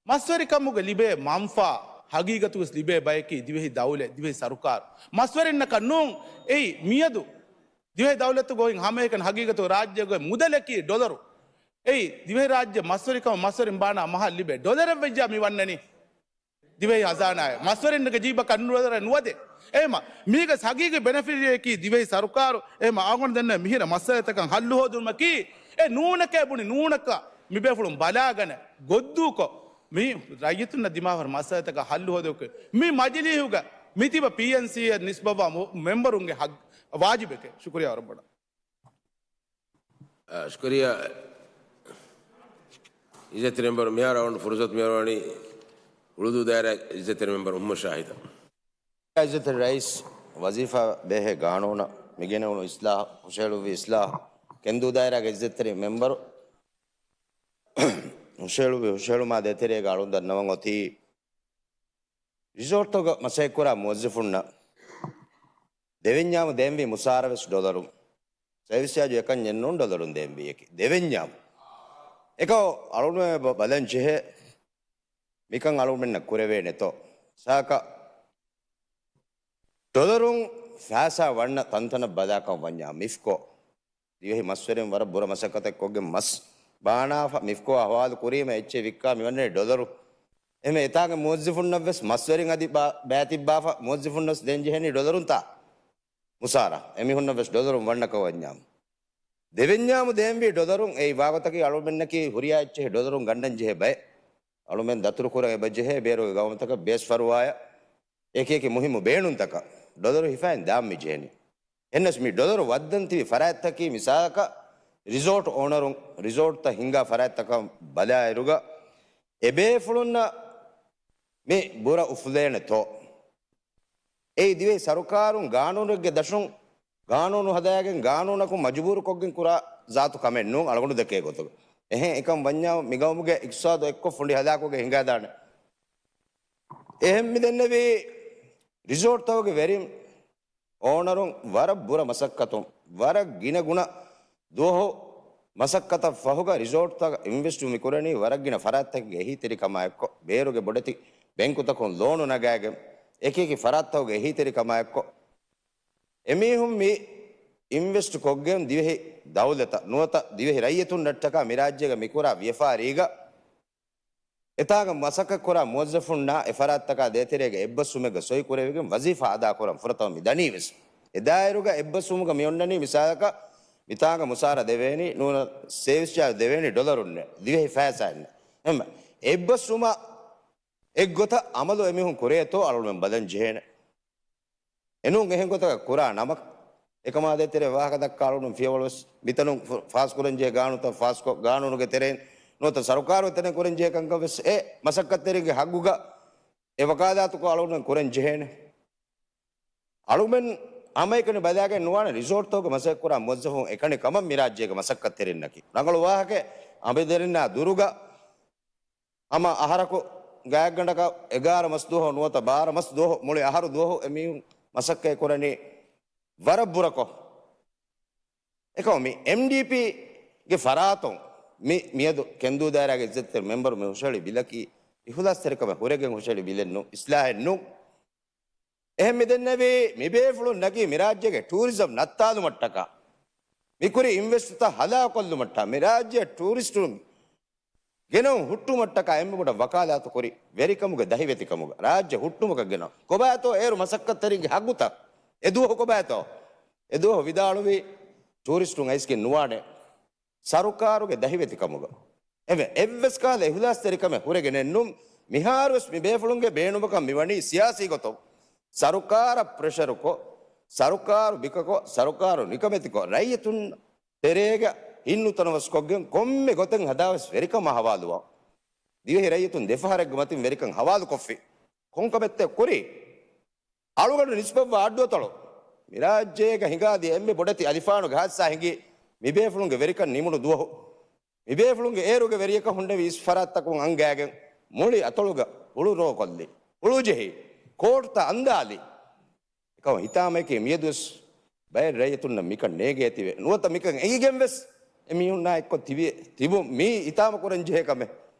މަސްވެރިކަމުގެ ލިބޭ މަންފާ ހަގީގަތުގަސް ލިބޭ ބަޔަކީ ދިވެހި ދައުލަތް، ދިވެހި ސަރުކާރު. މަސްވެރިންނަކަށް ނޫން. އެއީ މިއަދު ދިވެހި ދައުލަތުގަ އޮތް ހަމައެކަން ހަގީގަތުގަ ރާއްޖޭގަ މުދަލަކީ ޑޮލަރު. އެއީ ދިވެހިރާއްޖެ މަސްވެރިކަމަށް މަސްވެރިން ބާނާ މަހަށް ލިބޭ ޑޮލަރެއް ވެއްޖާ މި ވަންނަނީ. ދިވެހި ހަޒާނާއެއް މަސްވެރިންގެ ޖީބަކަށް ނުވަރެއް ނުވަދޭ. އެހެމަ މީގެ ހަގީގީ ބެނެފިޓް އަކީ ދިވެހި ސަރުކާރު. އެހެމަ އަޅުގަނޑު ދެންނެވި މިހިރަ މައްސަލަތަކަށް ހައްލު ހޯދުމަކީ އެ ނޫނަކޭ ބުނި ނޫނަކަށް މިބޭފުޅުން ބަލާގަނެ ގޮއްދޫކޮށް، މި ރައްޔިތުންނަށް ދިމާވާ މައްސަލަތަކަށް ހައްލު ހޯދެވުކެ މި މަޖިލީހުގަ މިތިބަ ޕީއެންސީއަށް ނިސްބަތްވާ މު-، މެމްބަރުންގެ ހައް-، ވާޖިބެކޭ. ޝުކުރިޔާ ވަރަށް ބޮޑަށް. އާ، ޝުކުރިޔާ. އިއްޒަތްތެރި މެމްބަރު، މިހާރު އަޅުގަނޑު ފުރުސަތު މިއަރުވަނީ ހުޅުދޫ ދާއިރާ އިއްޒަތްތެރި މެމްބަރު މުހައްމަދު ޝާހިދަށް. އިއްޒަތްތެރި ރައީސް ވަޒީފާ ބެހޭ ގާނޫނަށް މިގެނެވުނު އިސްލާހް، ހުށަހެޅުއްވި އިސްލާހް، ކެންދޫ ދާއިރާގެ އިއްޒަތްތެރި މެމްބަރު ހުށަހެޅުއްވި ހުށަހެޅުމާ ދޭތެރޭގަ އަޅުން ދަންނަވަން އޮތީ، ރިސޯޓްތަކުގަ މަސައްކަތްކުރާ މުވައްޒަފުންނަށް ދެވެންޏާމު ދޭންވީ މުސާރަ ވެސް ޑޮލަރުން. ސަރވިސް ޗާޖު އެކަންޏެއް ނޫން ޑޮލަރުން ދޭންވީ އެކި. ދެވެންޏާމު. އެކަ އަޅުން ބަ-، ބަލަން ޖެހޭ. މިކަން އަޅުމެންނަށް ކުރެވޭނެތޯ؟ ސާކަ ޑޮލަރުން ފައިސާ ވަންނަ ތަންތަނަށް ބަލާކަން ވަންޏާ މިފްކޯ. ދިވެހި މަސްވެރިން ވަރަށް ބުރަ މަސައްކަތެއް ކޮށްގެން މަސް ބާނާފަ މިފްކޯ އަހުވާލު ކުރީމަ އެއްޗެއް ވިއްކާ މިވަންނަނީ ޑޮލަރު. އެމެ އެތާގެ މުވައްޒަފުންނަށް ވެސް މަސްވެރިން އަދި ބާ-، ބައިތިއްބާފަ މުވައްޒަފުންނަށް ދޭން ޖެހެނީ ޑޮލަރުންތާ؟ މުސާރަ. އެމީހުންނަށް ވެސް ޑޮލަރުން ވަންނަކަށް ވަންޏާމު. ދެވެންޏާމު ދޭންވީ ޑޮލަރުން. އެއީ ވާގޮތަކީ އަޅުމެންނަކީ ހުރިހާ އެއްޗެހި ޑޮލަރުން ގަންނަން ޖެހޭ ބައެއް. އަޅުމެން ދަތުރު ކުރަން އެބަ ޖެހޭ ބޭރުގެ ގައުމުތަކަށް ބޭސްފަރުވާޔަށް އެކި އެކި މުހިއްމު ބޭނުންތަކަށް ޑޮލަރު ހިފައިން ދާން މި ޖެހެނީ. އެހެނަސް މި ޑޮލަރު ވައްދަން ތިބި ފަރާތްތަކީ މިސާލަކަށް ރިސޯޓް އޯނަރުން ރިސޯޓްތައް ހިންގާ ފަރާތްތަކަށް ބަލާއިރުގަ އެބޭފުޅުންނަށް މި ބުރަ އުފުލޭނެތޯ؟ އެއީ ދިވެހި ސަރުކާރުން ގާނޫނެއްގެ ދަށުން ގާނޫނު ހަދާގެން ގާނޫނަކުން މަޖުބޫރުކޮށްގެން ކުރާ ޒާތު ކަމެއް ނޫން އަޅުގަނޑު ދެކޭ ގޮތުގަ. އެހެން އެކަން ވަންޏާ މިގައުމުގެ އިޤްތިޞާދު އެއްކޮށް ފުނޑި ހަލާކުގެ ހިނގާދާނެ. އެހެން މިދެންނެވީ ރިސޯޓްތަކުގެ ވެރިން އޯނަރުން ވަރަށް ބުރަ މަސައްކަތުން ވަރަށް ގިނަ ގުނަ ދުވަހު މަސައްކަތަށް ފަހުގަ ރިސޯޓްތަކަށް އިންވެސްޓު މިކުރަނީ ވަރަށް ގިނަ ފަރާތްތަކުގެ އެހީތެރިކަމާއެއްކޮށް، ބޭރުގެ ބޮޑެތި ބެންކުތަކުން ލޯނު ނަގާގެން، އެކި އެކި ފަރާތްތަކުގެ އެހީތެރިކަމާއެއްކޮށް، އެމީހުން މި އިންވެސްޓް ކޮށްގެން ދިވެހި ދައުލަތަށް ނުވަތަ ދިވެހި ރައްޔިތުންނަށްޓަކާ މިރާއްޖޭގަ މިކުރާ ވިޔަފާރީގަ އެތާގަ މަސައްކަތްކުރާ މުވައްޒަފުންނާ އެ ފަރާތްތަކާ ދޭތެރޭގަ އެއްބަސްވުމެއްގަ ސޮއިކުރެވިގެން ވަޒީފާ އަދާކުރަން ފުރަތަމަ މި ދަނީ ވެސް. އެ ދާއިރުގަ އެއްބަސްވުމުގަ މި އޮންނަނީ މިސާލަކަށް މިތާނގަ މުސާރަ ދެވޭނީ ނޫނަ ސޭވިސް ޗާޖް ދެވޭނީ ޑޮލަރުންނޭ ދިވެހި ފައިސާއިންނޭ. އެހެން އެއްބަސްވުމަށް އެއްގޮތަށް އަމަލު އެމީހުން ކުރޭތޯ އަޅުމެން ބަލަން ޖެހޭނެ. އެނޫން އެހެން ގޮތަކަށް ކުރާ ނަމަ، އެކަމާ ދޭތެރޭ ވާހަކަ ދައްކާ އަޅުގަނޑު ފިޔަވަޅު ވެސް މިތަނުން ފު-، ފާސްކުރަންޖެހޭ ގާނޫނުތައް ފާސްކޮށް، ގާނޫނުގެ ތެރެއިން ނުވަތަ ސަރުކާރުގެ ތެރެއިން ކުރަންޖެހޭ ކަންކަން ވެސް އެ މަސައްކަތްތެރިންގެ ހައްގުގަ އެ ވަކާލާތުކޮށް އަޅުގަނޑު ކުރަން ޖެހޭނެ. އަޅުމެން ހަމައެކަނި ބަލާގެން ނުވާނެ ރިސޯޓްތަކުގަ މަސައްކަތްކުރާ މުވައްޒަފުން އެކަނި ކަމަށް މި ރާއްޖޭގެ މަސައްކަތްތެރިންނަކީ. ރަނގަޅު ވާހަކައެއް އަނބިދަރިންނާ ދުރުގަ ހަމަ އަހަރަކު ގާތްގަނޑަކަށް އެގާރަ މަސް ދުވަހު ނުވަތަ ބާރަ މަސް ދުވަހު، މުޅި އަހަރު ދުވަހު އެމީހުން މަސައްކަތް ކުރަނީ ވަރަށް ބުރަކޮށް. އެކަމު މި އެމްޑީޕީގެ ފަރާތުން މި މިއަދު ކެންދޫ ދާއިރާގެ އިއްޒަތްތެރި މެމްބަރު މި ހުށަހެޅި ބިލަކީ އިޚުލާޞްތެރިކަމެއް ހުރެގެން ހުށަހެޅި ބިލެއް ނޫން، އިސްލާހެއް ނޫން. އެހެން މިދެންނެވީ މިބޭފުޅުން ނަގީ މިރާއްޖޭގެ ޓޫރިޒަމް ނައްތާލުމަށްޓަކާ، މިކުރި އިންވެސްޓްތައް ހަލާކޮށްލުމަށްޓަކާ، މިރާއްޖެއަށް ޓޫރިސްޓުން ގެނައުން ހުއްޓުމަށްޓަކާ އެންމެ ބޮޑަށް ވަކާލާތު ކުރި ވެރިކަމުގެ ދަހިވެތިކަމުގަ ރާއްޖެ ހުއްޓުމަކަށް ގެނައުން. ކޮބާތޯ އޭރު މަސައްކަތްތެރިންގެ ހައްގުތައް؟ އެ ދުވަހު ކޮބާތޯ؟ އެ ދުވަހު ވިދާޅުވީ ޓޫރިސްޓުން އައިސްގެން ނުވާނެ ސަރުކާރުގެ ދަހިވެތިކަމުގަ. އެވެ، އެއްވެސް ކަހަލަ އިޚްލާޞްތެރިކަމެއް ހުރެގެނެއްނު. މިހާރުވެސް މި ބޭފުޅުންގެ ބޭނުމަކަށް މިވަނީ ސިޔާސީ ގޮތުން ސަރުކާރަށް ޕްރެޝަރުކޮށް، ސަރުކާރު ބިކަކޮށް، ސަރުކާރު ނިކަމެތިކޮށް، ރައްޔިތުން ތެރޭގަ ހިތްނުތަނަވަސްކޮށްގެން ކޮންމެ ގޮތެއް ހަދާވެސް ވެރިކަމާ ހަވާލުވާ. ދިވެހި ރައްޔިތުން ދެފަހަރެއްގެ މަތިން ވެރިކަން ހަވާލުކޮށްފި. ކޮންކަމެއްތަ ކުރީ؟ އަޅުގަނޑު ނިސްބަތްވާ އައްޑުއަތޮޅު މިރާއްޖޭގަ ހިނގާދިޔަ އެންމެ ބޮޑެތި އަލިފާނުގެ ހާދިސާ ހިނގީ މިބޭފުޅުންގެ ވެރިކަން ނިމުނު ދުވަހު. މިބޭފުޅުންގެ އޭރުގެ ވެރިޔަކަށް ހުންނެވި އިސް ފަރާތްތަކުން އަންގައިގެން މުޅި އަތޮޅުގަ ހުޅު ރޯ ކޮށްލި، ހުޅުޖެހި، ކޯޓްތައް އަންދާލި. އެކަމަށް ހިތާމައެކޭ މިއަދުވެސް ބައެއް ރައްޔިތުންނަށް މިކަން ނޭގޭތީވެ. ނުވަތަ މިކަން އެނގިގެންވެސް އެމީހުންނާ އެއްކޮށް ތިބި، ތިބު މީ ހިތާމަ ކުރަން ޖެހޭ ކަމެއް.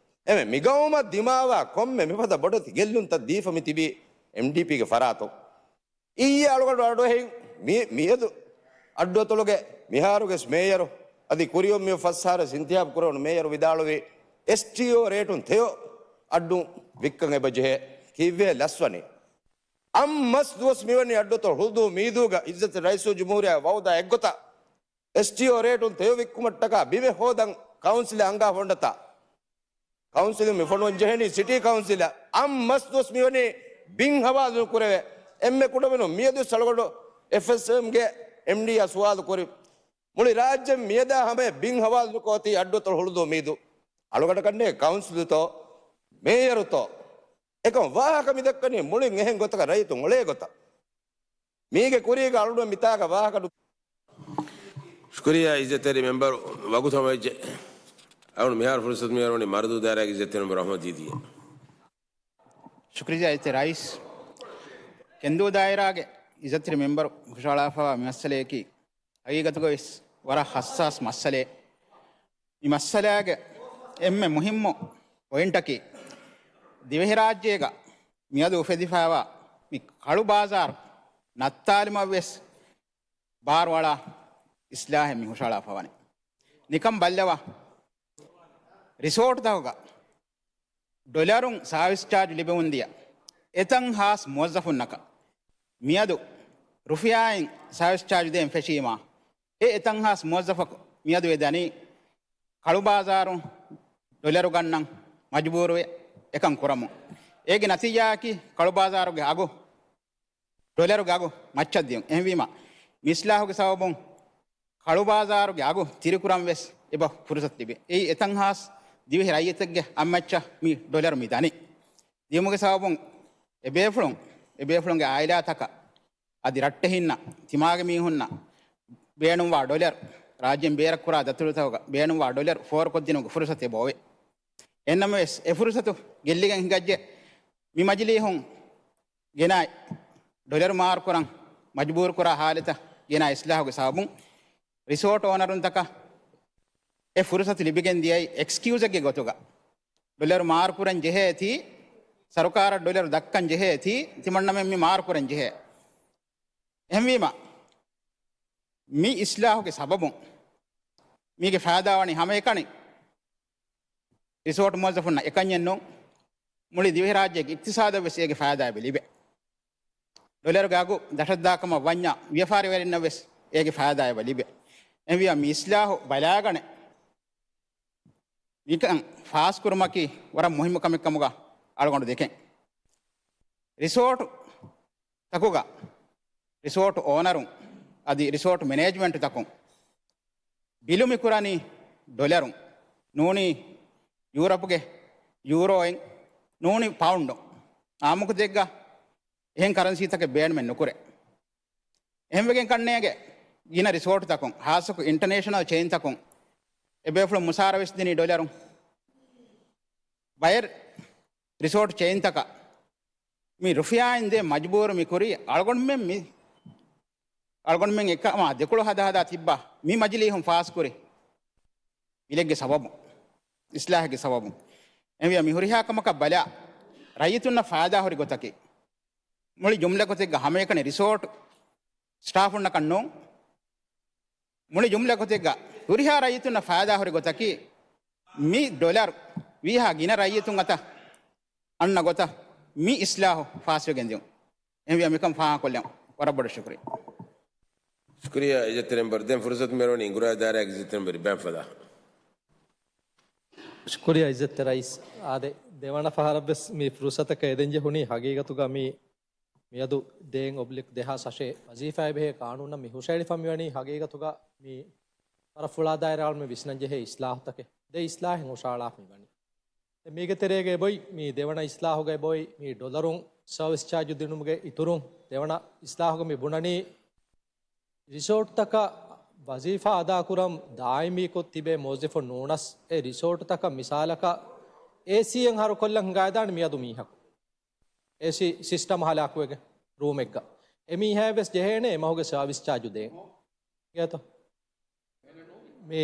އެމެ މިގައުމަށް ދިމާވާ ކޮންމެ މިފަދަ ބޮޑެތި ގެއްލުންތައް ދީފަ މި ތިބީ އެމްޑީޕީގެ ފަރާތުން. އިއްޔެ އަޅުގަނޑު އަޑުއެހިން މި، މިއަދު އައްޑުއަތޮޅުގެ މިހާރުގެސް މޭޔަރު އަދި ކުރިއޮށް މިއޮތް ފަސް އަހަރަށް އިންތިހާބު ކުރެވުނު މޭޔަރު ވިދާޅުވީ، އެސްޓީއޯ ރޭޓުން ތެޔޮ އައްޑު ވިއްކަން އެބަ ޖެހޭ. ކީއްވެ ލަސްވަނީ؟ އަށް މަސް ދުވަސް މިވަނީ އައްޑުއަތޮޅު ހުޅުދޫ މީދޫގަ އިއްޒަތްތެރި ރައީސުލްޖުމްހޫރިއްޔާ ވައުދާ އެއްގޮތަށް އެސްޓީއޯ ރޭޓުން ތެޔޮ ވިއްކުމަށްޓަކާ ބިމެއް ހޯދަން ކައުންސިލަށް އަންގާ ފޮންޑަތާ. ކައުންސިލުން މި ފޮނުވަން ޖެހެނީ ސިޓީ ކައުންސިލަށް. އަށް މަސް ދުވަސް މިވަނީ ބިން ހަވާލު ނުކުރެވޭ. އެންމެ ކުޑަމިނުން މިއަދު އަޅުގަނޑު އެފްއެސްއެމްގެ އެމްޑީއާ ސުވާލު ކުރި. މުޅި ރާއްޖެ މިއަދާ ހަމަޔަށް ބިން ހަވާލު ނުކޮށް އޮތީ އައްޑުއަތޮޅު ހުޅުދޫ މީދޫ. އަޅުގަނޑަކަށް ނޭނގެ ކައުންސިލުތޯ މޭޔަރުތޯ އެކަން ވާހަކަ މިދައްކަނީ މުޅިން އެހެން ގޮތަކަށް ރައްޔިތުން އުޅޭ ގޮތަށް. މީގެ ކުރީގަ އަޅުގަނޑު މިތާގަ ވާހަކަ ނު- ޝުކުރިއްޔާ އިއްޒަތްތެރި މެމްބަރު، ވަގުތު ހަމަވެއްޖެ. އަޅުގަނޑު މިހާރު ފުރުސަތު މިހާރުވަނީ މަރަދޫ ދާއިރާގެ އިއްޒަތްތެރި މެމްބަރު އަޙްމަދު ދީދީއަށް. ޝުކުރިއްޔާ އިއްޒަތްތެރި ރައީސް. ކެންދޫ ދާއިރާގެ އިއްޒަތްތެރި މެމްބަރު ހުށަހަޅާފައިވާ މި މައްސަލަޔަކީ ހަގީގަތުގަ ވެސް ވަރަށް ހައްސާސް މައްސަލައެއް. މި މައްސަލާގެ އެންމެ މުހިއްމު ޕޮއިންޓަކީ، ދިވެހިރާއްޖޭގަ މިއަދު އުފެދިފައިވާ މި ކަޅު ބާޒާރު ނައްތާލުމަށް ވެސް ބާރުއަޅާ އިސްލާހެއް މި ހުށަހަޅާފަވަނީ. ނިކަން ބައްލަވާ، ރިސޯޓުތަކުގަ ޑޮލަރުން ސާވިސް ޗާޖު ލިބެވުންދިޔަ އެތަން ހާސް މުވައްޒަފުންނަކަށް މިއަދު ރުފިޔާއިން ސާވިސް ޗާޖު ދޭން ފެށީމާ، އެ އެތަން ހާސް މުވައްޒަފަކު މިއަދު އެ ދަނީ ކަޅު ބާޒާރުން ޑޮލަރު ގަންނަން މަޖުބޫރުވެ އެކަން ކުރަމުން. އޭގެ ނަތީޖާއަކީ ކަޅު ބާޒާރުގެ އަގު، ޑޮލަރުގެ އަގު މައްޗަށް ދިޔުން. އެހެންވީމަ، މި އިސްލާހުގެ ސަބަބުން ކަޅު ބާޒާރުގެ އަގު ތިރިކުރަން ވެސް އެބަ ފުރުސަތު ލިބޭ. އެއީ އެތަން ހާސް ދިވެހި ރައްޔިތެއްގެ އަށްމައްޗަށް މި ޑޮލަރު މި ދަނީ. ދިޔުމުގެ ސަބަބުން އެބޭފުޅުން، އެބޭފުޅުންގެ އާއިލާތަކަށް އަދި ރައްޓެހިންނަށް، ތިމާގެ މީހުންނަށް ބޭނުންވާ ޑޮލަރު، ރާއްޖޭން ބޭރަށް ކުރާ ދަތުރުތަކުގަ ބޭނުންވާ ޑޮލަރު ފޯރުކޮށްދިނުމުގެ ފުރުސަތު އެބަ އޮވޭ. އެހެންނަމަވެސް، އެ ފުރުސަތު ގެއްލިގެން ހިނގައްޖެ. މި މަޖިލީހުން ގެނައި ޑޮލަރު މާރުކުރަން މަޖުބޫރުކުރާ ހާލަތަށް ގެނައި އިސްލާހުގެ ސަބަބުން، ރިސޯޓް އޯނަރުންތަކަށް އެ ފުރުސަތު ލިބިގެން ދިޔައީ އެކްސްކިއުޒެއްގެ ގޮތުގަ. ޑޮލަރު މާރުކުރަން ޖެހޭތީ، ސަރުކާރަށް ޑޮލަރު ދައްކަން ޖެހޭތީ، ތިމަންނަމެން މި މާރުކުރަން ޖެހޭ. އެހެންވީމަ، މި އިސްލާހުގެ ސަބަބުން މީގެ ފައިދާ ވަނީ ހަމައެކަނި ރިސޯޓް މުވައްޒަފުންނަށް އެކަންޏެއް ނޫން، މުޅި ދިވެހިރާއްޖޭގެ އިޤްތިޞާދަށް ވެސް އޭގެ ފައިދާ އެބަ ލިބޭ. ޑޮލަރުގެ އަގު ދަށަށްދާ ކަމަށް ވަންޏާ، ވިޔަފާރިވެރިންނަށް ވެސް އޭގެ ފައިދާ އެބަ ލިބޭ. އެހެންވިޔާ މި އިސްލާހު ބަލާގަނެ، މިކަން ފާސްކުރުމަކީ ވަރަށް މުހިއްމު ކަމެއް ކަމުގަ އަޅުގަނޑު ދެކެން. ރިސޯޓު ތަކުގަ ރިސޯޓު އޯނަރުން އަދި ރިސޯޓު މެނޭޖްމަންޓު ތަކުން ބިލު މި ކުރަނީ ޑޮލަރުން، ނޫނީ ޔޫރަޕްގެ ޔޫރޯއިން، ނޫނީ ޕައުންޑުން. އާއްމުކޮށް ދެއްގަ އެހެން ކަރަންސީތަކެއް ބޭނުމެއް ނުކުރޭ. އެހެންވެގެން ކަންނޭގެ ގިނަ ރިސޯޓުތަކުން، ހާއްސަކޮށް އިންޓަނޭޝަނަލް ޗެއިންތަކުން އެބޭފުޅުން މުސާރަ ވެސް ދިނީ ޑޮލަރުން. ބައެއް ރިސޯޓް ޗެއިންތަކަށް މި ރުފިޔާއިން ދޭ މަޖުބޫރު މި ކުރީ އަޅުގަނޑުމެން މި، އަޅުގަނޑުމެން އެކަމާ ދެކޮޅު ހަދާ ހަދާ ތިއްބާ މި މަޖިލީހުން ފާސްކުރި ބިލެއްގެ ސަބަބުން، އިސްލާހެއްގެ ސަބަބުން. އެހެންވިޔާ މި ހުރިހާ ކަމަކަށް ބަލާ، ރައްޔިތުންނަށް ފައިދާ ހުރި ގޮތަކީ، މުޅި ޖުމްލަ ގޮތެއްގަ ހަމައެކަނި ރިސޯޓް ސްޓާފުންނަކަށް ނޫން، މުޅި ޖުމްލަ ގޮތެއްގަ ހުރިހާ ރައްޔިތުންނަށް ފައިދާ ހުރި ގޮތަކީ، މި ޑޮލަރު ވީހާ ގިނަ ރައްޔިތުން އަތަށް އަންނަ ގޮތަށް މި އިސްލާހު ފާސްވެގެން ދިޔުން. އެހެންވިޔާ މިކަން ފާހަގަކޮށްލަން ވަރަށް ބޮޑަށް ޝުކުރިއްޔާ. ޝުކުރިއްޔާ އިއްޒަތްތެރި މެމްބަރު. ދެން ފުރުސަތު މިއަރުވަނީ އިނގުރާ ދާއިރާގެ އިއްޒަތްތެރި މެމްބަރު އިބްރާހިމް ފަލާހް. ޝުކުރިއްޔާ އިއްޒަތްތެރި ރައީސް. އާދެ، ދެވަނަ ފަހަރަށްވެސް މި ފުރުސަތަކަށް އެދެން ޖެހުނީ ހަގީގަތުގަ މި މިއަދު ދޭން އޮބްލިކް ދެހާސް އަށެއް ވަޒީފާއެއް ބެހޭ ޤާނޫނަށް މި ހުށައެޅިފަ މިވަނީ ހަގީގަތުގަ މި ފަރަށް ފުޅާ ދާއިރާއަށް މި ވިސްނަން ޖެހޭ އިސްލާހުތަކެއް. ދެ އިސްލާހެއް ހުށަހަޅާފަ މިވަނީ. ދެން މީގެ ތެރޭގަ އެބޮތް މި ދެވަނަ އިސްލާހުގަ އެބޮތް މި ޑޮލަރުން ސަރވިސް ޗާޖު ދިނުމުގެ އިތުރުން ދެވަނަ އިސްލާހުގަ މި ބުނަނީ ރިސޯޓްތަކަށް ވަޒީފާ އަދާކުރަން ދާއިމީކޮށް ތިބޭ މުވައްޒަފުން ނޫނަސް އެ ރިސޯޓްތަކަށް މިސާލަކަށް އޭސީއެއް ހަރުކޮށްލަން ހިނގައިދާނެ މިއަދު މީހަކު. އޭސީ ސިސްޓަމް ހަލާކުވެގެން ރޫމެއްގަ އެމީހާއަށް ވެސް ޖެހޭނެ އެމަހުގެ ސަރވިސް ޗާޖު ދޭން. ގޭތޯ؟ މި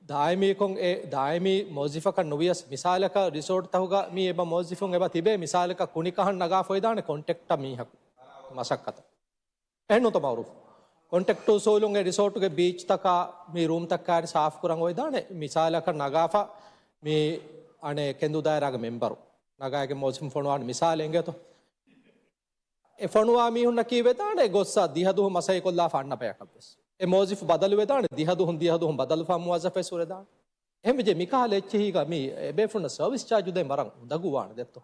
ދާއިމީކޮށް އެ ދާއިމީ މުވައްޒަފަކަށް ނުވިޔަސް، މިސާލަކަށް ރިސޯޓްތަކުގަ މި އެބަ މުވައްޒަފުން އެބަ ތިބޭ، މިސާލަކަށް ކުނިކަހަން ނަގާފަ އޮތްދާނެ ކޮންޓްރެކްޓަ މީހަކު މަސައްކަތަށް. އެހެންނުތަ މައުރޫފް؟ ކޮންޓްރެކްޓު އުސޫލުން އެ ރިސޯޓުގެ ބީޗްތަކާ މި ރޫމްތައް ކާރި ސާފުކުރަން އޮތްދާނެ، މިސާލަކަށް ނަގާފަ މި އަނެއް ކެނދު ދާއިރާގެ މެމްބަރު ނަގާގެން މުވައްޒަފުން ފޮނުވާނެ މިސާލެއް އިނގޭތޯ. އެ ފޮނުވާ މީހުންނަކީ ވެދާނެ ގޮއްސަ ދިހަ ދުވަހު މަސައްކަތް ކޮށްލާފަ އަންނަ ބަޔަކަށް ވެސް. އެ މުވައްޒަފު ބަދަލު ވެދާނެ ދިހަ ދުވަހުން ދިހަ ދުވަހުން ބަދަލުވާ މުވައްޒަފެއް ވެސް ވެދާނެ. އެހެންވެއްޖެ މިކަހަލަ އެއްޗެހީގަ މި އެބޭފުޅުންނަށް ސަރވިސް ޗާޖު ދޭން ވަރަށް އުނދަގޫވާނެ ދެއްތޯ.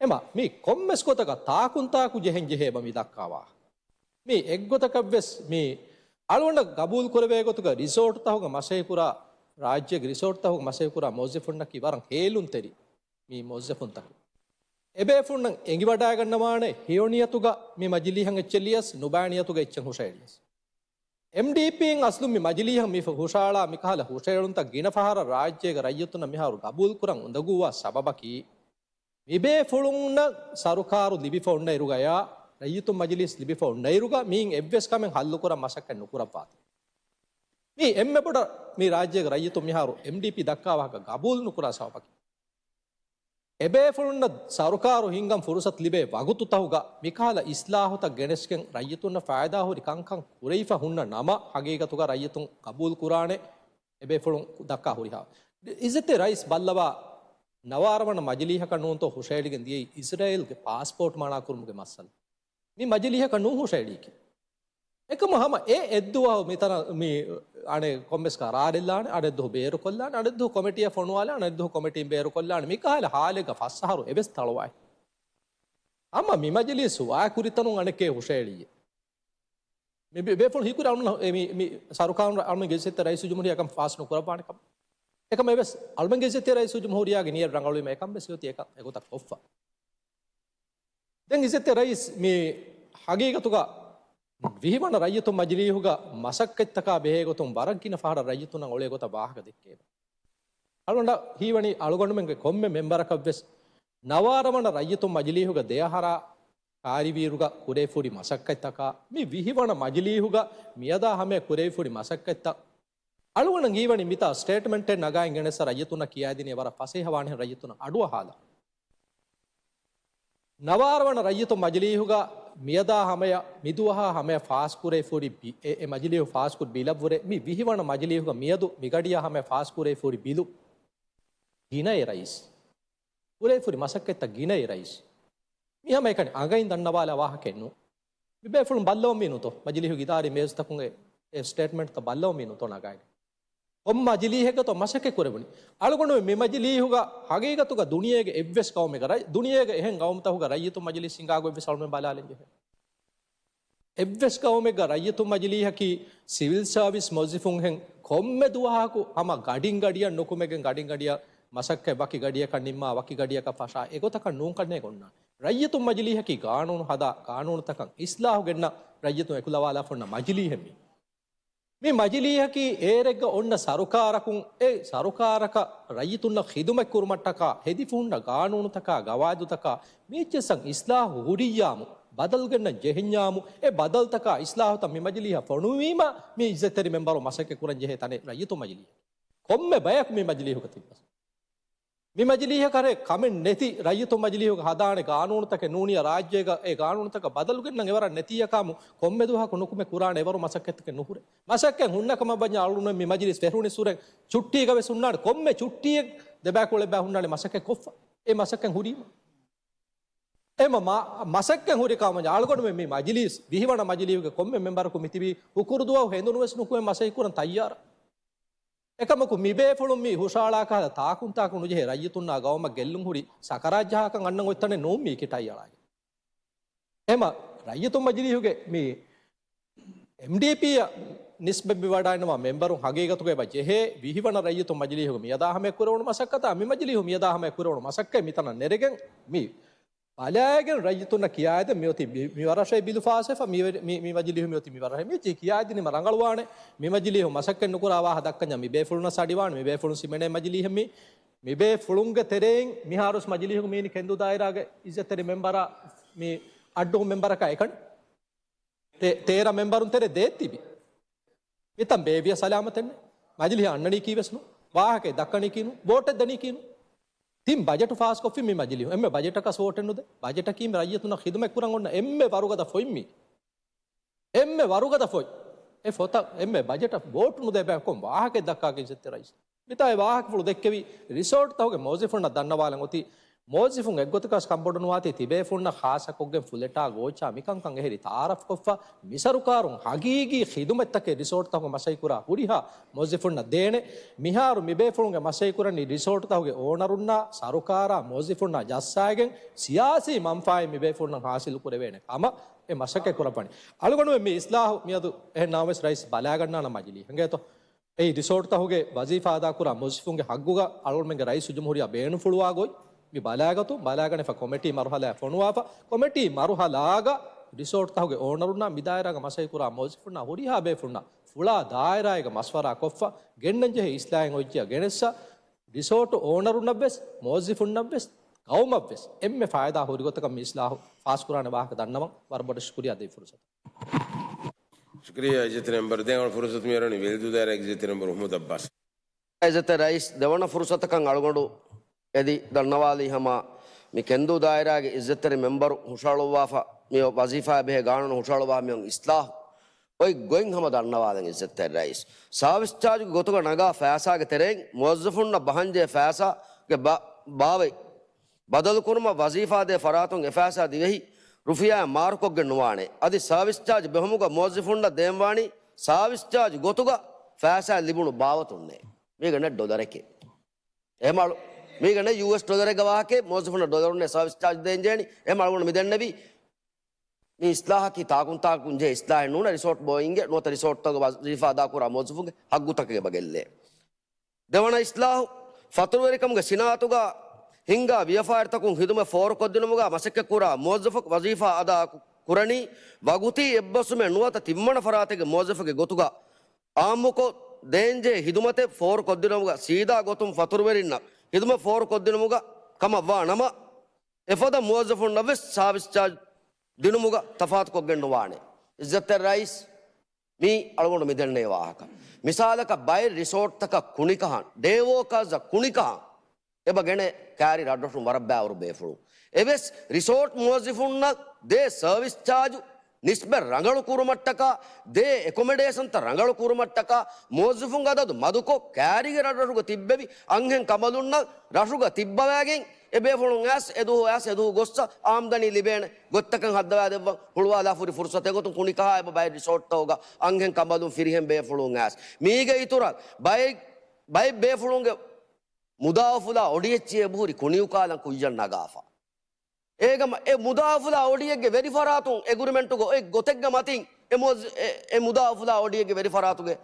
އެމަ މި ކޮންމެސް ގޮތަކަށް ތާކުންތާކު ޖެހެން ޖެހޭ މި ދައްކާ ވާހަކަ. މި އެއްގޮތަކަށްވެސް މި އަޅުގަނޑަށް ގަބޫލު ކުރެވޭ ގޮތުގަ ރިސޯޓްތަކުގަ މަސައްކަތް ކުރާ، ރާއްޖޭގެ ރިސޯޓްތަކުގަ މަސައްކަތް ކުރާ މުވައްޒަފުންނަކީ ވަރަށް ހޭލުންތެރި މި މުވައްޒަފުންތަކުން. އެބޭފުޅުންނަށް އެނގިވަޑައިގަންނަވާނެ ހެޔޮ ނިޔަތުގަ މި މަޖިލީހަށް އެއްޗެއް ލިޔަސް، ނުބައި ނިޔަތުގަ އެއްޗެއް ހުށައެޅިޔަސް. އެމްޑީޕީން އަސްލު މި މަޖިލީހަށް މި ހުށައަޅާ މިކަހަލަ ހުށައެޅުންތައް ގިނަ ފަހަރަށް ރާއްޖޭގެ ރައްޔިތުންނަށް މިހާރު ގަބޫލު ކުރަން އުނދަގޫވާ ސަބަބަކީ، މިބޭފުޅުންނަށް ސަރުކާރު ލިބިފަ އޮންނައިރުގަޔާ، ރައްޔިތުން މަޖިލީސް ލިބިފަ އޮންނައިރުގަ މިއިން އެއްވެސް ކަމެއް ހައްލުކުރަން މަސައްކަތް ނުކުރައްވާތީ. މީ އެންމެ ބޮޑަށް މި ރާއްޖޭގެ ރައްޔިތުން މިހާރު އެމްޑީޕީ ދައްކާ ވާހަކަ ގަބޫލު ނުކުރާ ސަބަބަކީ، އެބޭފުޅުންނަށް ސަރުކާރު ހިންގަން ފުރުސަތު ލިބޭ ވަގުތުތަކުގަ މިކަހަލަ އިސްލާހުތައް ގެނެސްގެން ރައްޔިތުންނަށް ފައިދާ ހުރި ކަންކަން ކުރެވިފަ ހުންނަ ނަމަ، ހަގީގަތުގަ ރައްޔިތުން ގަބޫލު ކުރާނެ އެބޭފުޅުން ދައްކާ ހުރިހާ. އިއްޒަތްތެރި ރައީސް ބައްލަވާ ނަވާރަ ވަނަ މަޖިލީހަކަށް ނޫންތޯ ހުށައެޅިގެން ދިޔައީ އިޒްރޭލްގެ ޕާސްޕޯޓް މަނާކުރުމުގެ މައްސަލަ. މި މަޖިލީހަކަށް ނޫން ހުށައެޅީކީ. އެކަމު ހަމަ އެ އެއްދުވަހު މިތަނަށް މި އަނެއް ކޮންމެސް ޤަރާރެއްލާނެ، އަނެއްދުވަހު ބޭރުކޮށްލާނެ، އަނެއްދުވަހު ކޮމިޓީއަށް ފޮނުވާލާނެ، އަނެއްދުވަހު ކޮމިޓީން ބޭރުކޮށްލާނެ. މިކަހަލަ ހާލެއްގަ ފަސް އަހަރު އެވެސް ތަޅުވާ. ހަމަ މި މަޖިލީސް ވާ ކުރިތަނުން އަނެއްކޭ ހުށައެޅީއޭ. މި ބޭ-، ބޭފުޅުން ހީކުރި އަޅުމެން އެ މި، މި ސަރުކާރުން އަޅުމެން ގެޒެޓްތެރި ރައީސުލްޖުމްހޫރިއްޔާ އެކަން ފާސް ނުކުރައްވާނެ ކަމަށް. އެކަމަށް އެވެސް އަޅުމެން ގެޒެޓްތެރި ރައީސުލްޖުމްހޫރިއްޔާގެ ނިޔަތް ރަނގަޅުވީމަ އެކަން ވެސް އޮތީ އެކަން އެގޮތަށް ކޮށްފަ. ދެން އިއްޒަތްތެރި ރައީސް މި ހަގީގަތުގަ ވިހިވަނަ ރައްޔިތު މަޖިލީހުގަ މަސައްކަތްތަކާ ބެހޭގޮތުން ވަރަށް ގިނަ ފަހަރަށް ރައްޔިތުންނަށް އޮޅޭ ގޮތަށް ވާހަކަ ދެއްކެވެ. އަޅުގަނޑަށް ހީވަނީ އަޅުގަނޑުމެންގެ ކޮންމެ މެމްބަރަކަށްވެސް ނަވާރަ ވަނަ ރައްޔިތު މަޖިލީހުގަ ދެއަހަރާ ކާރިވިއިރުގަ ކުރެވިފަހުރި މަސައްކަތްތަކާ، މި ވިހިވަނަ މަޖިލީހުގަ މިއަދާ ހަމަޔަށް ކުރެވިފަހުރި މަސައްކަތްތައް އަޅުގަނޑަށް ހީވަނީ މިތާ ސްޓޭޓްމަންޓެއް ނަގާއިން ގެނެސް ރައްޔިތުންނަށް ކިޔާދިނީ ވަރަށް ފަސޭހަވާނެހެން ރައްޔިތުންނަށް އަޑުއަހާލަން. ނަވާރަ ވަނަ ރައްޔިތު މަޖިލީހުގަ މިއަދާ ހަމަޔަށް މިދުވަހާ ހަމަޔަށް ފާސްކުރެވިފަހުރި ބި-، އެ، އެ މަޖިލީހު ފާސްކުރި ބިލަށްވުރެ މި ވިހިވަނަ މަޖިލީހުގަ މިއަދު މިގަޑިޔާ ހަމަޔަށް ފާސްކުރެވިފަހުރި ބިލު ގިނައޭ ރައީސް. ކުރެވިފަހުރި މަސައްކަތްތައް ގިނައޭ ރައީސް. މި ހަމަ އެކަނި އަނގައިން ދަންނަވާލާ ވާހަކައެއް ނޫން. މި ބޭފުޅުން ބައްލަވަންވީ ނޫންތޯ؟ މަޖިލީހުގެ އިދާރީ މޭޒުތަކުން އެ، އެ ސްޓޭޓްމަންޓްތައް ބައްލަވަންވީ ނޫންތޯ ނަގާގެން؟ ކޮން މަޖިލީހެއްގަތޯ މަސައްކަތް ކުރެވުނީ؟ އަޅުގަނޑު މި މަޖިލީހުގަ ހަގީގަތުގަ ދުނިޔޭގެ އެއްވެސް ގައުމެއްގަ ރައި-، ދުނިޔޭގެ އެހެން ގައުމުތަކުގަ ރައްޔިތު މަޖިލީސް ހިނގާ ގޮތްވެސް އަޅުމެން ބަލާލަން ޖެހޭ. އެއްވެސް ގައުމެއްގަ ރައްޔިތު މަޖިލީހަކީ ސިވިލް ސާވިސް މުވައްޒަފުންހެން ކޮންމެ ދުވަހަކު ހަމަ ގަޑިން ގަޑިއަށް ނުކުމެގެން ގަޑިން ގަޑިއަށް މަސައްކަތް ވަކި ގަޑިއަކަށް ނިންމާ ވަކި ގަޑިއަކަށް ފަށާ އެގޮތަކަށް ނޫންކަންނޭ އޮންނާނެ. ރައްޔިތު މަޖިލީހަކީ ގާނޫނު ހަދާ ގާނޫނުތަކަށް އިސްލާހު ގެންނަ ރައްޔިތުން އެކުލަވާލާފަ އޮންނަ މަޖިލީހެއް މީ. މި މަޖިލީހަކީ އޭރެއްގަ އޮންނަ ސަރުކާރަކުން، އެ ސަރުކާރަކަށް ރައްޔިތުންނަށް ޚިދުމަތް ކުރުމަށްޓަކާ ހެދިފަ ހުންނަ ގާނޫނުތަކާ ގަވާއިދުތަކާ މި އެއްޗެއްސަށް އިސްލާހު ހުރިއްޔާމު، ބަދަލުގެންނަން ޖެހެންޏާމު، އެ ބަދަލުތަކާ އިސްލާހުތައް މި މަޖިލީހަށް ފޮނުވީމަ މި އިއްޒަތްތެރި މެމްބަރު މަސައްކަތް ކުރަން ޖެހޭ ތަނެއް ރައްޔިތު މަޖިލީހަކީ. ކޮންމެ ބަޔަކު މި މަޖިލީހުގަ ތިއްބަސް. މި މަޖިލީހަކަށް ކަމެއް ނެތި ރައްޔިތު މަޖިލީހުގަ ހަދާނެ ގާނޫނުތަކެއް ނޫނިޔަ ރާއްޖޭގަ އެ ގާނޫނުތަކަށް ބަދަލުގެންނަން އެވަރަށް ނެތިއްޔާމު ކޮންމެ ދުވަހަކު ނުކުމެ ކުރާނެ އެވަރު މަސައްކަތްތަކެއް ނުހުރޭ. މަސައްކަތް ހުންނަ ކަމަށް ވަންޏާ އަޅުގަނޑު މި މަޖިލީސް ފެށުނިސް ހުރެން ޗުއްޓީގަ ވެސް ހުންނާނެ. ކޮންމެ ޗުއްޓީއެއް ދެބަޔަކު އުޅެބައި ހުންނާނެ މަސައްކަތް ކޮށްފަ. އެ މަސައްކަތް ހުރީމަ. އެމަ މަ-، މަސައްކަތް ހުރި ކަމަށް ވަންޏާ އަޅުގަނޑު މި، މި މަޖިލީސް ވިހިވަނަ މަޖިލީހުގެ ކޮންމެ މެމްބަރަކު މިތިބީ ހުކުރު ދުވަހު ހެނދުނު ވެސް ނުކުމެ މަސައްކަތް ކުރަން ތައްޔާރަށް. އެކަމަކު މިބޭފުޅުން މި ހުށައަޅާ ކަހަލަ ތާކުންތާކު ނުޖެހޭ ރައްޔިތުންނާ ގައުމަށް ގެއްލުން ހުރި ސަކަރާތް ޖަހާކަން އަންނަން އޮތް ތަނެއް ނޫން މީކި ޓައި އަޅާގެން. އެމަ ރައްޔިތު މަޖިލީހުގެ މި އެމްޑީޕީއަށް ނިސްބަތް މި ވަޑައިނުވާ މެމްބަރުން ހަގީގަތުގަ އެބަ ޖެހޭ ވިހިވަނަ ރައްޔިތު މަޖިލީހުގެ މިއަދާ ހަމަޔަށް ކުރެވުނު މަސައްކަތާ މި މަޖިލީހު މިއަދާ ހަމަޔަށް ކުރެވުނު މަސައްކަތް މިތަނަށް ނެރެގެން މި ބަލާގެން ރައްޔިތުންނަށް ކިޔާދޭ މިއޮތީ މި، މި ވަރަށޭ ބިލު ފާސްވެފަ، މި، މި، މި މަޖިލީހު މިއޮތީ މި ވަރަށޭ. މިއޮތީ ކިޔާދިނީމަ ރަނގަޅުވާނެ. މި މަޖިލީހު މަސައްކަތް ނުކުރާ ވާހަ ދައްކަންޏާ މި ބޭފުޅުންނަށް ސަޑިވާނެ. މި ބޭފުޅުން ސިމެނޭ މަޖިލީހެއް މި، މި ބޭފުޅުންގެ ތެރެއިން މިހާރުސް މަޖިލީހު މީނި ކެންދޫ ދާއިރާގެ އިއްޒަތްތެރި މެމްބަރާ މި އައްޑޫ މެމްބަރަކާ އެކަނި. ތޭ-، ތޭރަ މެމްބަރުން ތެރޭ ދޭތިބި. މިތަން ބޭއްވިޔަ ސަލާމަތެއްނެ. މަޖިލީހަށް އަންނަނީކީ ވެސް ނޫ. ވާހަކައެއް ދައްކަނީކީ ނޫ. ވޯޓެއް ދަނީކީ ނޫ. ތިން ބަޖެޓު ފާސްކޮށްފި މި މަޖިލީހު. އެންމެ ބަޖެޓަކަސް ވޯޓެއް ނުދޭ. ބަޖެޓަކީ މި ރައްޔިތުންނަށް ޚިދުމަތް ކުރަން އޮންނަ އެންމެ ވަރުގަދަ ފޮތް މީ. އެންމެ ވަރުގަދަ ފޮތް. އެ ފޮތަށް އެންމެ ބަޖެޓަށް ވޯޓު ނުދޭ ބަޔަކު ކޮން ވާހަކައެއް ދައްކާގެން އިއްޒަތްތެރި ރައީސް. މިތާ އެ ވާހަކަފުޅު ދެއްކެވި ރިސޯޓްތަކުގެ މުވައްޒަފުންނަށް ދަންނަވާލަން އޮތީ މުވައްޒިފުން އެއްގޮތަކަށް ކަންބޮޑުނުވާތީ ތިބޭފުންނަށް ޚާއްޞަކޮށްގެން ފުލެޓާ ގޯއްޗާ މިކަންކަން އެހެރީ ތައާރަފްކޮށްފަ، މި ސަރުކާރުން ހަގީގީ ޚިދުމަތްތަކެއް ރިސޯޓްތަކުގެ މަސައްކަތްކުރާ ހުރިހާ މުވައްޒިފުންނަށް ދޭނެ. މިހާރު މިބޭފުޅުންގެ މަސައްކަތްކުރަނީ ރިސޯޓްތަކުގެ އޯނަރުންނާ ސަރުކާރާ މުވައްޒިފުންނާ ޖައްސާގެން ސިޔާސީ މަންފާއެއް މިބޭފުޅުންނަށް ހާސިލުކުރެވޭނެ ކަމަށް އެ މަސައްކަތް ކުރައްވަނީ. އަޅުގަނޑުމެން މި އިސްލާހު މިއަދު އެހެން ނަމަވެސް ރައީސް ބަލާގަންނާނަން މަޖިލީހަށް އިނގޭތޯ. އެއީ ރިސޯޓްތަކުގެ ވަޒީފާ އަދާކުރާ މުވައްޒިފުންގެ ހައްގުގަ އަޅުގަނޑުމެންގެ ރައީސް ޖުމްހޫރިއްޔާ ބޭނުންފުޅުވާ ގޮތް މި ބަލާގަތު، ބަލާގަނެފަ ކޮމިޓީ މަރުހަލާއެއް ފޮނުވާފަ، ކޮމިޓީ މަރުހަލާގަ ރިސޯޓްތަކުގެ އޯނަރުންނާ މި ދާއިރާގަ މަސައްކަތްކުރާ މުވައްޒިފުންނާ ހުރިހާ ބޭފުންނާ ފުޅާ ދާއިރާއެއްގަ މަޝްވަރާ ކޮށްފަ ގެންނަންޖެހޭ އިސްލާހެއް އޮތްޖިއަށް ގެނެއްސަ، ރިސޯޓު އޯނަރުންނަށްވެސް، މުވައްޒިފުންނަށްވެސް، ޤައުމަށްވެސް އެންމެ ފައިދާ ހުރި ގޮތަކަށް މި އިސްލާހު ފާސްކުރާނެ ވާހަކަ ދަންނަވަން ވަރަށް ބޮޑަށް ޝުކުރިއްޔާ ދެއްވި ފުރުސަތަށް. ޝުކުރިއްޔާ އިއްޒަތްތެރި މެމްބަރު. ދެން އަޅުގަނޑު ފުރުސަތު މިއަރުވަނީ ވެލިދޫ ދާއިރާގެ އިއްޒަތްތެރި މެމްބަރު މަޙްމޫދު ޢައްބާސް. އިއްޒަތްތެރި ރައީސް، ދެވަނަ ފުރުސަތަކަށް އަޅުގަނޑު އެދި ދަންނަވާލީ ހަމަ މި ކެންދޫ ދާއިރާގެ އިއްޒަތްތެރި މެމްބަރު ހުށަހަޅުއްވާފަ މި ވަޒީފާއެއް ބެހޭ ގާނޫނު ހުށަހަޅުއްވާ މިއޮން އިސްލާހު އޮތް ގޮތް ހަމަ ދަންނަވާލަން އިއްޒަތްތެރި ރައީސް. ސާވިސް ޗާޖުގެ ގޮތުގަ ނަގާ ފައިސާގެ ތެރެއިން މުވައްޒަފުންނަށް ބަހަންޖެހޭ ފައިސާގެ ބާ-، ބާވަތް ބަދަލުކުރުމަށް ވަޒީފާ ދޭ ފަރާތުން އެ ފައިސާ ދިވެހި ރުފިޔާއިން މާރުކޮށްގެން ނުވާނެ. އަދި ސާވިސް ޗާޖު ބެހުމުގަ މުވައްޒަފުންނަށް ދޭންވާނީ ސާވިސް ޗާޖު ގޮތުގަ ފައިސާ ލިބުނު ބާވަތުންނޭ. މީގަނެ ޑޮލަރެކޭ. އެމަޅު މީގަނެ ޔޫއެސް ޑޮލަރެއްގެ ވާހަކައެއް މުވައްޒަފުންނަށް ޑޮލަރުންނޭ ސާވިސް ޗާޖު ދޭންޖެހެނީ. އެމަޅު މި ދެންނެވީ މި އިސްލާހަކީ ތާކުން ތާކުން ޖެހޭ އިސްލާހެއް ނޫން، ރިސޯޓް ބޯއިންގެ ނުވަތަ ރިސޯޓްތަކުގެ ވަޒީފާ އަދާކުރާ މުވައްޒަފުންގެ ހައްގުތަކެއް އެބަ ގެއްލޭ. ދެވަނަ އިސްލާހު، ފަތުރުވެރިކަމުގެ ސިނާއަތުގަ ހިންގާ ވިޔަފާރިތަކުން ހިދުމަތް ފޯރުކޮށްދިނުމުގަ މަސައްކަތްކުރާ މުވައްޒަފަކު ވަޒީފާ އަދާ ކުރަނީ ވަގުތީ އެއްބަސްވުމެއް ނުވަތަ ތިންވަނަ ފަރާތެއްގެ މުވައްޒަފެއްގެ ގޮތުގަ އާއްމުކޮށް ދޭންޖެހޭ ހިދުމަތެއް ފޯރުކޮށްދިނުމުގަ ސީދާ ގޮތުން ފަތުރުވެރިންނަށް ހިދުމަތް ފޯރުކޮށްދިނުމުގަ ކަމަށްވާ ނަމަ، އެފަދަ މުވައްޒަފުންނަށްވެސް ސާވިސް ޗާޖް ދިނުމުގަ ތަފާތުކޮށްގެން ނުވާނެ. އިއްޒަތްތެރި ރައީސް، މީ އަޅުގަނޑު މިދެންނެވި ވާހަކަ. މިސާލަކަށް، ބައެއް ރިސޯޓްތަކަށް ކުނިކަހަން، ޑޭ ވޯކާޒަށް ކުނިކަހަން އެބަ ގެނެ ކާރި ރަށްރަށުން ވަރަށް ބައިވަރު ބޭފުޅުން. އެވެސް ރިސޯޓް މުވައްޒިފުންނަށް ދޭ ސަރވިސް ޗާޖު ނިސްބަތް ރަނގަޅު ކުރުމަށްޓަކާ، ދޭ އެކޮމެޑޭޝަންތައް ރަނގަޅު ކުރުމަށްޓަކާ، މުވައްޒިފުންގެ އަދަދު މަދުކޮށް، ކާރީގެ ރަށްރަށުގަ ތިއްބެވި އަންހެން ކަނބަލުންނަށް ރަށުގަ ތިއްބަވައިގެން އެ ބޭފުޅުން އައިސް އެދުވަހު އައިސް އެދުވަހު ގޮއްސަ އާމްދަނީ ލިބޭނެ ގޮތްތަކެއް ހައްދަވާދެއްވަން ހުޅުވާލާފަ ހުރި ފުރުސަތެއް ގޮތުން ކުނިކަހާ އެބަ ބައެއް ރިސޯޓްތަކުގަ އަންހެން ކަނބަލުން ފިރިހެން ބޭފުޅުން އައިސް. މީގެ އިތުރަށް ބައެއް، ބައެއް ބޭފުޅުންގެ މުދާ އުފުލާ އޮޑި އެއްޗިހި އެބަހުރި ކުނިއުކާލަން ކުއްޔަށް ނަގާފަ. އޭގަ އެ މުދާ އުފުލާ އޮޑިއެއްގެ ވެރިފަރާތުން އެގްރިމެންޓުގަ އޮތް ގޮތެއްގެ މަތިން އެ މުވައްޒި-، އެ، އެ މުދާ އުފުލާ އޮޑިއެއްގެ ވެރިފަރާތުގެ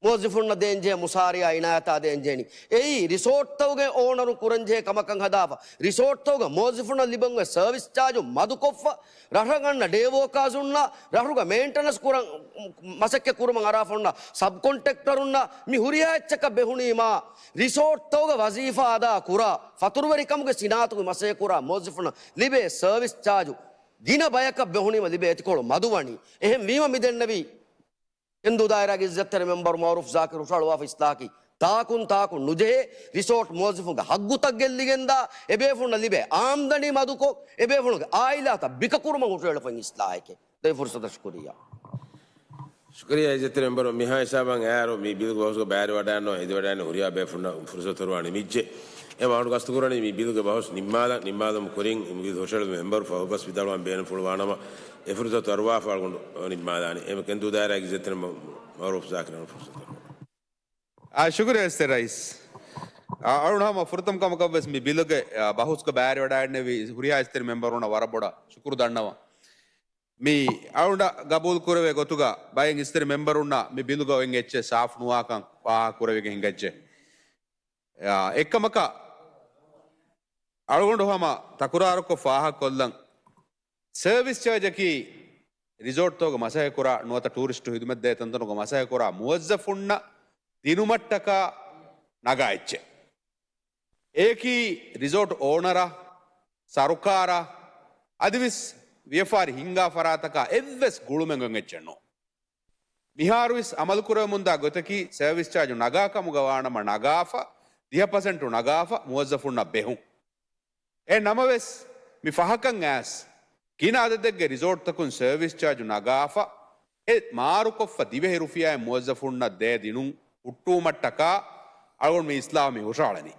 މުވައްޒިފުންނަށް ދޭންޖެހޭ މުސާރިޔާ އިނާޔަތާ ދޭންޖެހެނީ. އެއީ ރިސޯޓްތަކުގެ އޯނަރުން ކުރަންޖެހޭ ކަމަކަށް ހަދާފަ، ރިސޯޓްތަކުގެ މުވައްޒިފުންނަށް ލިބެން އޮތް ސަރވިސް ޗާޖު މަދުކޮށްފަ، ރަށަށް އަންނަ ޑޭ ވޯކާޒުންނާ، ރަށުގަ މެއިންޓެނަންސް ކުރަން މަސައްކަތް ކުރުމަށް އަރާފަ ހުންނަ ސަބްކޮންޓްރެކްޓަރުންނާ، މި ހުރިހާ އެއްޗަކަށް ބެހުނީމާ، ރިސޯޓްތަކުގަ ވަޒީފާ އަދާ ކުރާ، ފަތުރުވެރިކަމުގެ ސިނާއަތުގެ މަސައްކަތް ކުރާ މުވައްޒިފުންނަށް ލިބޭ ސަރވިސް ޗާޖު ގިނަ ބަޔަކަށް ބެހުނީމަ ލިބޭ އެތިކޮޅު މަދުވަނީ. އެހެންވީމަ މިދެންނެވީ، ކެންދޫ ދާއިރާގެ އިއްޒަތްތެރި މެމްބަރު މައުރޫފް ޒާކިރު ހުށަހަޅުވާފަ އިސްލާހަކީ، ތާކުން ތާކުން ނުޖެހޭ، ރިސޯޓް މުވައްޒިފުންގެ ހައްގުތައް ގެއްލިގެންދާ، އެބޭފުޅުންނަށް ލިބޭ އާމްދަނީ މަދުކޮށް، އެބޭފުޅުންގެ އާއިލާތައް ބިކަކުރުމަށް ހުށަހެޅިފައި އިސްލާހެކޭ. ދެ ފުރުސަތަށް ޝުކުރިއްޔާ. ޝުކުރިއްޔާ އިއްޒަތްތެރި މެމްބަރު. މިހާ ހިސާބަށް އައިއިރު މި ބިލުގެ ބަހުސްގަ ބައިވެރިވަޑައިގަންނަވާ އެދިވަޑައިގެން ހުރިހާ ބޭފުޅުންނަށް ފުރުސަތު ހުރުވާނީ މިއްޗެއް. އެ ވާހަކަ ގަސްތުކުރަނީ މި ބިލުގެ ބަހުސް ނިންމާލަން، ނިންމާލުމުގެ ކުރިން މި ބިލު ހުށަހެޅުމުގެ މެމްބަރު ފަހު ބަސް ވިދާޅުވާން ބޭނުންފުޅުވާނަމަ، އެ ފުރުސަތު އަރުވާފަ އަޅުގަނޑު ނިންމާލާނީ. އެމަ ކެންދޫ ދާއިރާގެ އިއްޒަތްތެރި މަ-، މައުރޫފް ޒާކިރަށް ފުރުސަތު އަރުވާނަމަ. އާ، ޝުކުރިއްޔާ އިއްޒަތްތެރި ރައީސް. އާ، އަޅުގަނޑު ހަމަ ފުރަތަމަ ކަމަކަށްވެސް މި ބިލުގެ، އާ، ބަހުސްގަ ބައިވެރިވަޑައިގެންނެވި ހުރިހާ އިއްޒަތްތެރި މެމްބަރުންނަށް ވަރަށް ބޮޑަށް ޝުކުރު ދަންނަވަން. މި އަޅުގަނޑަށް ގަބޫލު ކުރެވޭ ގޮތުގަ ބައެއް އިއްޒަތްތެރި މެމްބަރުންނަށް މި ބިލުގަ އޮތް އެއްޗެއް ސާފު ނުވާކަން ފާހަގަ ކުރެވިގެން ހިނގައްޖެ. އާ، އެއްކަމަކަށް އަޅުގަނޑު ހަމަ ތަކުރާރުކޮށް ފާހަގަކޮށްލަން، ސަރވިސް ޗާޖަކީ ރިސޯޓްތަކުގަ މަސައްކަތްކުރާ ނުވަތަ ޓޫރިސްޓު ހިދުމަތްދޭ ތަންތަނުގަ މަސައްކަތްކުރާ މުވައްޒަފުންނަށް ދިނުމަށްޓަކާ ނަގާ އެއްޗެއް. އެއަކީ ރިސޯޓް އޯނަރަށް، ސަރުކާރަށް، އަދިވެސް ވިޔަފާރި ހިންގާ ފަރާތަކާ އެއްވެސް ގުޅުމެއް އޮތް އެއްޗެއް ނޫން. މިހާރުވެސް އަމަލުކުރެވެމުންދާ ގޮތަކީ، ސަރވިސް ޗާޖު ނަގާ ކަމުގަ ވާނަމަ ނަގާފަ، ދިހަ ޕަސެންޓު ނަގާފަ، މުވައްޒަފުންނަށް ބެހުން. އެހެން ނަމަވެސް، މި ފަހަކަށް އައިސް، ގިނަ އަދަދެއްގެ ރިސޯޓްތަކުން ސަރވިސް ޗާޖު ނަގާފަ، އެ މާރުކޮށްފަ ދިވެހި ރުފިޔާއިން މުވައްޒަފުންނަށް ދޭ ދިނުން ހުއްޓުވުމަށްޓަކާ، އަޅުގަނޑު މި އިސްލާހު މި ހުށަހަޅަނީ.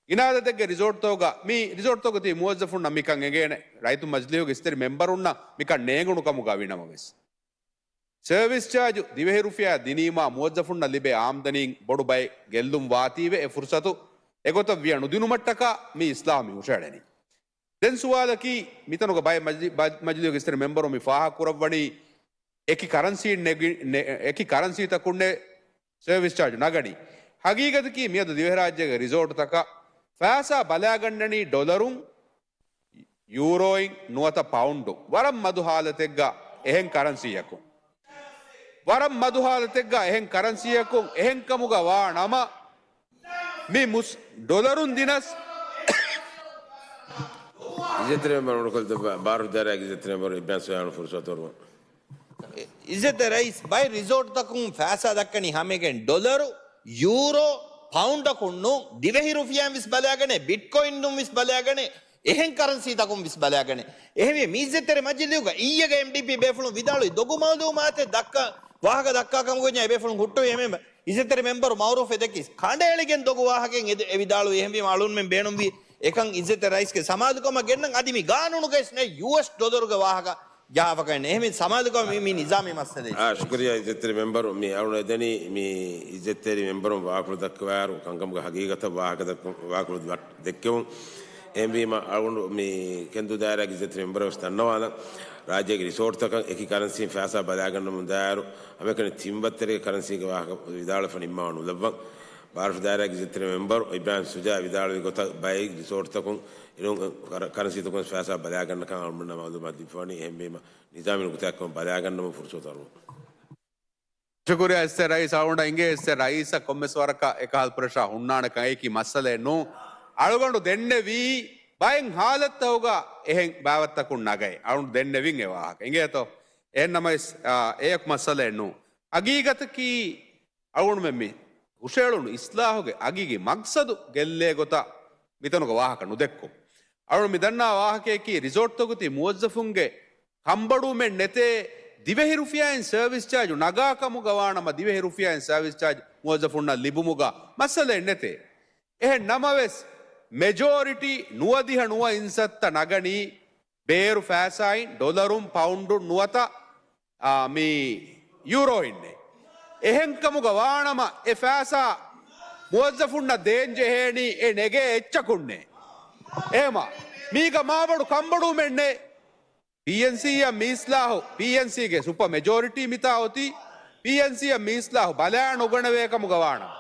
ގިނަ އަދަދެއްގެ ރިސޯޓްތަކުގަ މި ރިސޯޓްތަކުގަ ތިބި މުވައްޒަފުންނަށް މިކަން އެނގޭނެ. ރައްޔިތު މަޖިލީހުގެ އިސްތެރި މެމްބަރުންނަށް މިކަން ނޭނގުނު ކަމުގަ ވިނަމަވެސް، ސަރވިސް ޗާޖު ދިވެހި ރުފިޔާ ދިނީމާ މުވައްޒަފުންނަށް ލިބޭ އާމްދަނީން ބޮޑު ބައެއް ގެއްލުން ވާތީވެ، އެ ފުރުސަތު އެގޮތަށް ވިޔަ ނުދިނުމަށްޓަކާ މި އިސްލާހު މި ހުށައެޅެނީ. ދެން ސުވާލަކީ، މިތަނުގަ ބައެއް މަޖި-، ބަ-، މަޖިލީހުގެ އިސްތެރި މެމްބަރު މި ފާހަގަ ކުރައްވަނީ، އެކި ކަރަންސީ ނެގި-، ނެ-، އެކި ކަރަންސީތަކުންނޭ ސަރވިސް ޗާޖު ނަގަނީ. ހަގީގަތަކީ މިއަދު ދިވެހިރާއްޖޭގެ ރިސޯޓްތަކަށް ފައިސާ ބަލާގަންނަނީ ޑޮލަރުން، ޔޫރޯއިން ނުވަތަ ޕައުންޑު، ވަރަށް މަދު ހާލަތެއްގަ އެހެން ކަރަންސީއަކުން. ވަރަށް މަދު ހާލަތެއްގަ އެހެން ކަރަންސީއަކުން އެހެން ކަމުގަ ވާ ނަމަ، މި މުސް-، ޑޮލަރުން ދިނަސް. އިއްޒަތްތެރި މެމްބަރު އުޑުކޮށްލި ބާރު ދާއިރާގެ އިއްޒަތްތެރި މެމްބަރު އިބްރާހިމް ސުޖާއަށް ފުރުސަތު އަރުވަން. އިއްޒަތްތެރި ރައީސް، ބައެއް ރިސޯޓްތަކުން ފައިސާ ދައްކަނީ ހަމައެކަނި ޑޮލަރު، ޔޫރޯ، ޕައުންޑަކުން ނޫން، ދިވެހި ރުފިޔާއިން ވެސް ބަލާގަނޭ، ބިޓްކޮއިންނުން ވެސް ބަލާގަނޭ، އެހެން ކަރަންސީތަކުން ވެސް ބަލާގަނޭ. އެހެންވެ، މި އިއްޒަތްތެރި މަޖިލީހުގަ އިއްޔެގަ އެމްޑީޕީ ބޭފުޅުން ވިދާޅުވި ދޮގު މައުލޫމާތެއް ދައްކާ، ވާހަކަ ދައްކާ ކަމުގަ އެ ބޭފުޅުން ހުއްޓުވި. އެހެންވެ، އިއްޒަތްތެރި މެމްބަރު މައުރޫފް އެދެކި ކަނޑައެޅިގެން ދޮގު ވާހަކައެއް އެ ވިދާޅުވި. އެހެންވީމަ އަޅުންމެން ބޭނުންވީ އެކަން އިއްޒަތްތެރި ރައީސްގެ ސަމާލުކަމަށް ގެންނަން. އަދި މި ގާނޫނުގައި ވެސް ނެތް ޔޫއެސް ޑޮލަރުގެ ވާހަކަ ޖަހާފަކަން. އެހެންވީ ސަމާލުކަމަށް މި، މި ނިޒާމީ މައްސަލައެއް. އާ، ޝުކުރިއްޔާ އިއްޒަތްތެރި މެމްބަރު. މި އަޅުން އެދެނީ މި އިއްޒަތްތެރި މެމްބަރުން ވާކުޅު ދައްކަވާއިރު ކަންކަމުގެ ހަގީގަތަށް ވާހަކަ ދައްކަ-، ވާކުޅު ދައް-، ދެއްކެވުން. އެހެންވީމަ އަޅުގަނޑު މި ކެންދޫ ދާއިރާގެ އިއްޒަތްތެރި މެމްބަރަށް ވެސް ދަންނަވާލަން. ރާއްޖޭގެ ރިސޯޓްތަކަށް އެކި ކަރަންސީން ފައިސާ ބަލާގަންނަމުން ދާއިރު، ހަމައެކަނި ތިންވައްތަރިގެ ކަރަންސީގެ ވާހަކަ ވިދާޅުވެފަ ނިންމާ ނުލައްވަން. ބާރަށު ދާއިރާގެ އިއްޒަތްތެރި މެމްބަރު އިބްރާހިމް ސުޖާ ވިދާޅުވި ގޮތަށް، ބައެއް ރިސޯޓްތަކުން އިރު ކަރ-، ކަރަންސީތަކުން ފައިސާ ބަލާގަންނަކަން އަޅުގަނޑުމެންނަށް މައުލޫމާތު ދީފަވަނީ. އެހެންވީމަ، ނިޒާމީ ނުކުތާއެއްކަމަށް ބަލާގަންނަމުން ފުރުސަތު އަރުވަން. ޝުކުރިއްޔާ އިއްޒަތްތެރި ރައީސް. އަޅުގަނޑަށް އިނގޭ އިއްޒަތްތެރި ރައީސަށް ކޮންމެސް ވަރަކަށް އެކަހަލަ ޕްރެޝާ ހުންނާނެކަން. އެއީކީ މައްސަލައެއް ނޫން. އަޅުގަނޑު ދެންނެވީ ބައެއް ހާލަތްތަކުގަ އެހެން ބާވަތްތަކުން ނަގައި. އަޅުގަނޑު ދެންނެވިން އެ ވާހަކަ. އިނގޭތޯ؟ އެހެންނަމަވެސް، އާ، އެޔަކު މައްސަލައެއް ނޫން. ހަގީގަތަކީ އަޅުގަނޑުމެން މި ހުށައެޅުނު އިސްލާހުގެ ހަގީގީ މަގްސަދު ގެއްލޭ ގޮތަށް މިތަނުގަ ވާހަކަ ނުދެއްކުން. އަޅުގަނޑު މި ދަންނަވާ ވާހަކަޔަކީ ރިސޯޓްތަކުގަ ތިބި މުވައްޒަފުންގެ ކަންބޮޑުވުމެއް ނެތޭ، ދިވެހި ރުފިޔާއިން ސަރވިސް ޗާޖު ނަގާ ކަމުގަ ވާނަމަ، ދިވެހި ރުފިޔާއިން ސަރވިސް ޗާޖު މުވައްޒަފުންނަށް ލިބުމުގަ މައްސަލައެއް ނެތޭ. އެހެން ނަމަވެސް، މެޖޯރިޓީ ނުވަދިހަ ނުވަ އިންސައްތަ ނަގަނީ ބޭރު ފައިސާއިން، ޑޮލަރުން، ޕައުންޑުން ނުވަތަ، އާ، މި ޔޫރޯއިންނޭ. އެހެން ކަމުގަ ވާނަމަ، އެ ފައިސާ މުވައްޒަފުންނަށް ދޭން ޖެހޭނީ އެ ނެގޭ އެއްޗަކުންނޭ. އެހެމަ، މީގަ މާބޮޑު ކަންބޮޑުވުމެއްނޭ. ޕީއެންސީއަށް މި އިސްލާހު، ޕީއެންސީގެ ސުޕަ މެޖޯރިޓީ މިތާ އޮތީ، ޕީއެންސީއަށް މި އިސްލާހު ބަލާ ނުގަނެވޭ ކަމުގަ ވާނަމަ،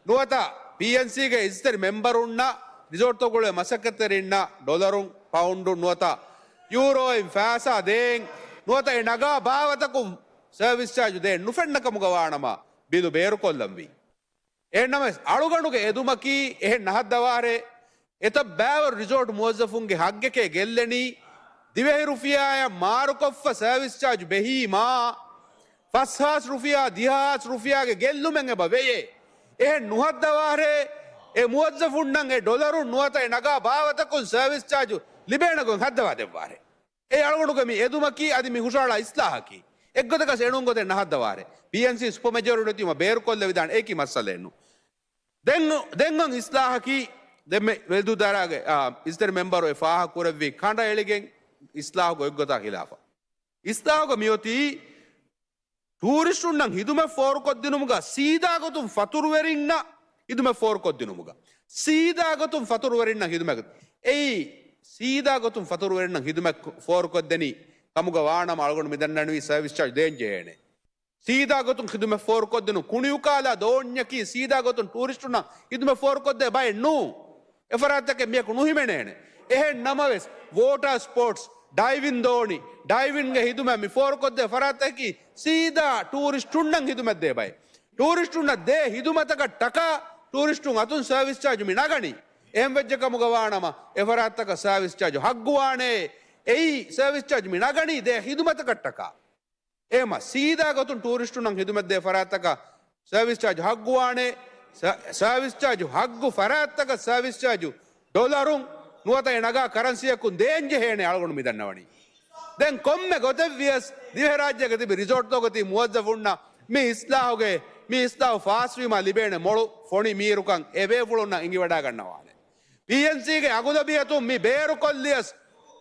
ނުވަތަ ޕީއެންސީގެ އިއްޒަތްތެރި މެމްބަރުންނަށް، ރިސޯޓްތަކުގަ މަސައްކަތްތެރިންނަށް ޑޮލަރުން، ޕައުންޑުން ނުވަތަ ޔޫރޯއިން ފައިސާ ދޭން، ނުވަތަ އެ ނަގާ ބާވަތަކުން ސަރވިސް ޗާޖު ދޭން ނުފެންނަ ކަމުގަ ވާނަމަ، ބިލު ބޭރުކޮށްލަންވީ. އެހެންނަމަވެސް، އަޅުގަނޑުގެ އެދުމަކީ އެހެން ނަހަށްދަވާހަރޭ، އެތައް ބައިވަރު ރިސޯޓް މުވައްޒަފުންގެ ހައްގެކޭ ގެއްލެނީ، ދިވެހި ރުފިޔާއަށް މާރުކޮށްފަ ސަރވިސް ޗާޖު ބެހީމާ، ފަސްހާސް ރުފިޔާ، ދިހަ ހާސް ރުފިޔާގެ ގެއްލުމެއް އެބަ ވެޔޭ. އެހެން ނުހައްދަވާހަރޭ، އެ މުވައްޒަފުންނަށް އެ ޑޮލަރުން ނުވަތަ އެ ނަގާ ބާވަތަކުން ސަރވިސް ޗާޖު ލިބޭނެ ގޮތް ހައްދަވާ ދެއްވާހަރޭ. އެ އަޅުގަނޑުގެ މި އެދުމަކީ އަދި މި ހުށައަޅާ އިސްލާހަކީ. އެއްގޮތަކަށް އެނޫން ގޮތެއް ނަހައްދަވާހަރޭ. ޕީއެންސީ ސުޕަ މެޖޯރިޓީ އޮތީމަ ބޭރުކޮށްލެވިދާނެ. އެއީކީ މައްސަލައެއް ނޫން. ދެން، ދެން އޮތް އިސްލާހަކީ، ދެންމެ ވެލްދޫދާރާގެ، އާ، އިސްތެރި މެމްބަރު އެ ފާހަގަ ކުރެއްވީ ކަނޑައެޅިގެން އިސްލާހުގެ އޮތްގޮތާ ޚިލާފަށް. އިސްލާހުގަ މިއޮތީ ޓޫރިސްޓުންނަށް ހިދުމަތް ފޯރުކޮށްދިނުމުގަ ސީދާ ގޮތުން ފަތުރުވެރިންނަށް ހިދުމަތް ފޯރުކޮށްދިނުމުގަ، ސީދާ ގޮތުން ފަތުރުވެރިންނަށް ހިދުމަތް، އެއީ ސީދާ ގޮތުން ފަތުރުވެރިންނަށް ހިދުމަތް ފޯރުކޮށްދެނީ ކަމުގަ ވާނަމަ އަޅުގަނޑު މި ދަންނަނީ ސަރވިސް ޗާޖް ދޭން ޖެހޭނެ. ސީދާ ގޮތުން ހިދުމަތް ފޯރުކޮށްދިނުން ކުނިއުކާލާ ދޯންޏަކީ ސީދާ ގޮތުން ޓޫރިސްޓުންނަށް ހިދުމަތް ފޯރުކޮށްދޭ ބައެއް ނޫން. އެފަރާތްތަކެއް މިޔަކު ނުހިމެނޭނެ. އެހެން ނަމަވެސް، ވޯޓާ ސްޕޯޓްސް، ޑައިވިން ދޯނި، ޑައިވިންގެ ހިދުމަތް މި ފޯރުކޮށްދޭ ފަރާތްތަކަކީ ސީދާ ޓޫރިސްޓުންނަށް ހިދުމަތްދޭ ބައެއް. ޓޫރިސްޓުންނަށް ދޭ ހިދުމަތަކަށް ޓަކާ، ޓޫރިސްޓުން އަތުން ސަރވިސް ޗާޖު މި ނަގަނީ. އެހެން ވެއްޖެ ކަމުގަ ވާނަމަ، އެފަރާތްތަކަށް ސަރވިސް ޗާޖު ހައްގުވާނެ. އެއީ ސަރވިސް ޗާޖު މި ނަގަނީ ދޭ ހިދުމަތަކަށް ޓަކާ. އެހެމަ ސީދާ ގޮތުން ޓޫރިސްޓުންނަށް ހިދުމަތްދޭ ފަރާތްތަކަށް ސަރވިސް ޗާޖު ހައްގުވާނެ. ސަ-، ސަރވިސް ޗާޖު ހައްގު ފަރާތްތަކަށް ސަރވިސް ޗާޖު ޑޮލަރުން ނުވަތަ އެ ނަގާ ކަރަންސީއަކުން ދޭން ޖެހޭނެ އަޅުގަނޑު މި ދަންނަވަނީ. ދެން ކޮންމެ ގޮތެއް ވިޔަސް ދިވެހިރާއްޖޭގަ ތިބި ރިސޯޓްތަކުގަ ތިބި މުވައްޒަފުންނަށް މި އިސްލާހުގެ، މި އިސްލާހު ފާސްވީމާ ލިބޭނެ މޮޅު ފޮނި މީރުކަން އެބޭފުޅުންނަށް އެނގިވަޑާގަންނަވާނެ. ޕީއެންސީގެ އަގުލަބިއްޔަތުން މި ބޭރުކޮށްލިޔަސް،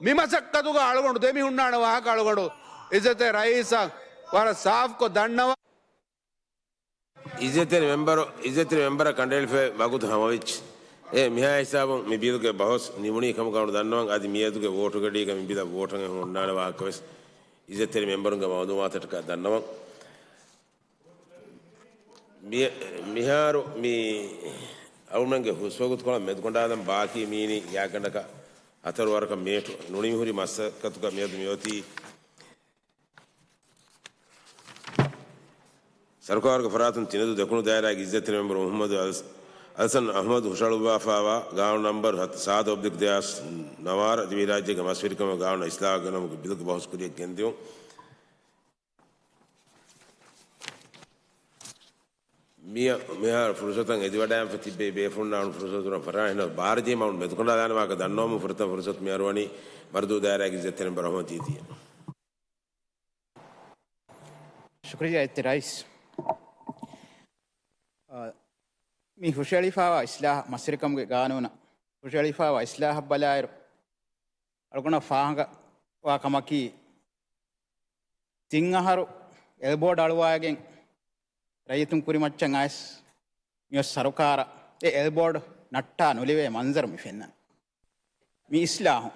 މި މަސައްކަތުގަ އަޅުގަނޑު ދެމި ހުންނާނެ ވާހަކަ އަޅުގަނޑު އިއްޒަތްތެރި ރައީސަށް ވަރަށް ސާފްކޮށް ދަންނަވަން. އިއްޒަތްތެރި މެމްބަރު، އިއްޒަތްތެރި މެމްބަރަށް ކަނޑައެޅިފައި ވަގުތު ހަމަވެއްޖެ. އެ މިހާ ހިސާބުން މި ބިލުގެ ބަހުސް ނިމުނީ ކަމުގަ އަޅުގަނޑު ދަންނަވަން. އަދި މިއަދުގެ ވޯޓުގަޑީގަ މި ބިލަށް ވޯޓަށް އެހުން އޮންނާނެ ވާހަކަވެސް އިއްޒަތްތެރި މެމްބަރުންގެ މައުލޫމާތަށްޓަކާ ދަންނަވަން. މި-، މިހާރު މި އަޅުގަނޑުގެ ހުސްވަގުތުކޮޅަށް މެދުކޮނޑާލަން ބާކީ މީނީ ގާތްގަނޑަކަށް ހަތަރު ވަރަކަށް މިނިޓު ނުނިމިހުރި މަސައްކަތުގަ މިއަދު މިއޮތީ. ސަރުކާރުގެ ފަރާތުން ތިނަދޫ ދެކުނު ދާއިރާގެ އިއްޒަތްތެރި މެމްބަރު މުޙައްމަދު އަލް-، އަލްސަން އަޙްމަދު ހުށަހަޅުއްވާފައިވާ ގާނޫނު ނަންބަރު ސާދަ އޮބްލިކް ދެހާސް ނަވާރަ ދިވެހިރާއްޖޭގެ މަސްވެރިކަމުގެ ގާނޫނަށް އިސްލާހު ގެނައުމުގެ ބިލުގެ ބަހުސް ކުރިއަށް ގެންދިއުން. މިއަ-، މިހާރު ފުރުސަތަށް އެދިވަޑައިގެންފަ ތިއްބެވި ބޭފުޅުންނާ އަޅުގަނޑު ފުރުސަތު ދެއްވަން ފަށާނެ. އެހެންނަމަވެސް ބާރަ ޖެހީމަ އަޅުގަނޑު މެދުކޮނޑާލާނެ ވާހަކަ ދަންނަވަމުން ފުރަތަމަ ފުރުސަތު މި އަރުވަނީ މަރުދޫ ދާއިރާގެ އިއްޒަތްތެރި މެމްބަރު އަޙްމަދު ޖީތީއަށް. ޝުކުރިއްޔާ އިއްޒަތްތެރި ރައީސް. އާ، މި ހުށައެޅިފައިވާ އިސްލާހަށް، މަސްވެރިކަމުގެ ގާނޫނަށް ހުށައެޅިފައިވާ އިސްލާހަށް ބަލާއިރު، އަޅުގަނޑަށް ފާހަގަވާ ކަމަކީ، ތިން އަހަރު އެލްބޯޑް އަޅުވައިގެން ރައްޔިތުން ކުރިމައްޗަށް އައިސް، މިއޮތް ސަރުކާރަށް އެ އެލްބޯޑް ނައްޓާ ނުލެވޭ މަންޒަރު މި ފެންނަނީ. މި އިސްލާހުން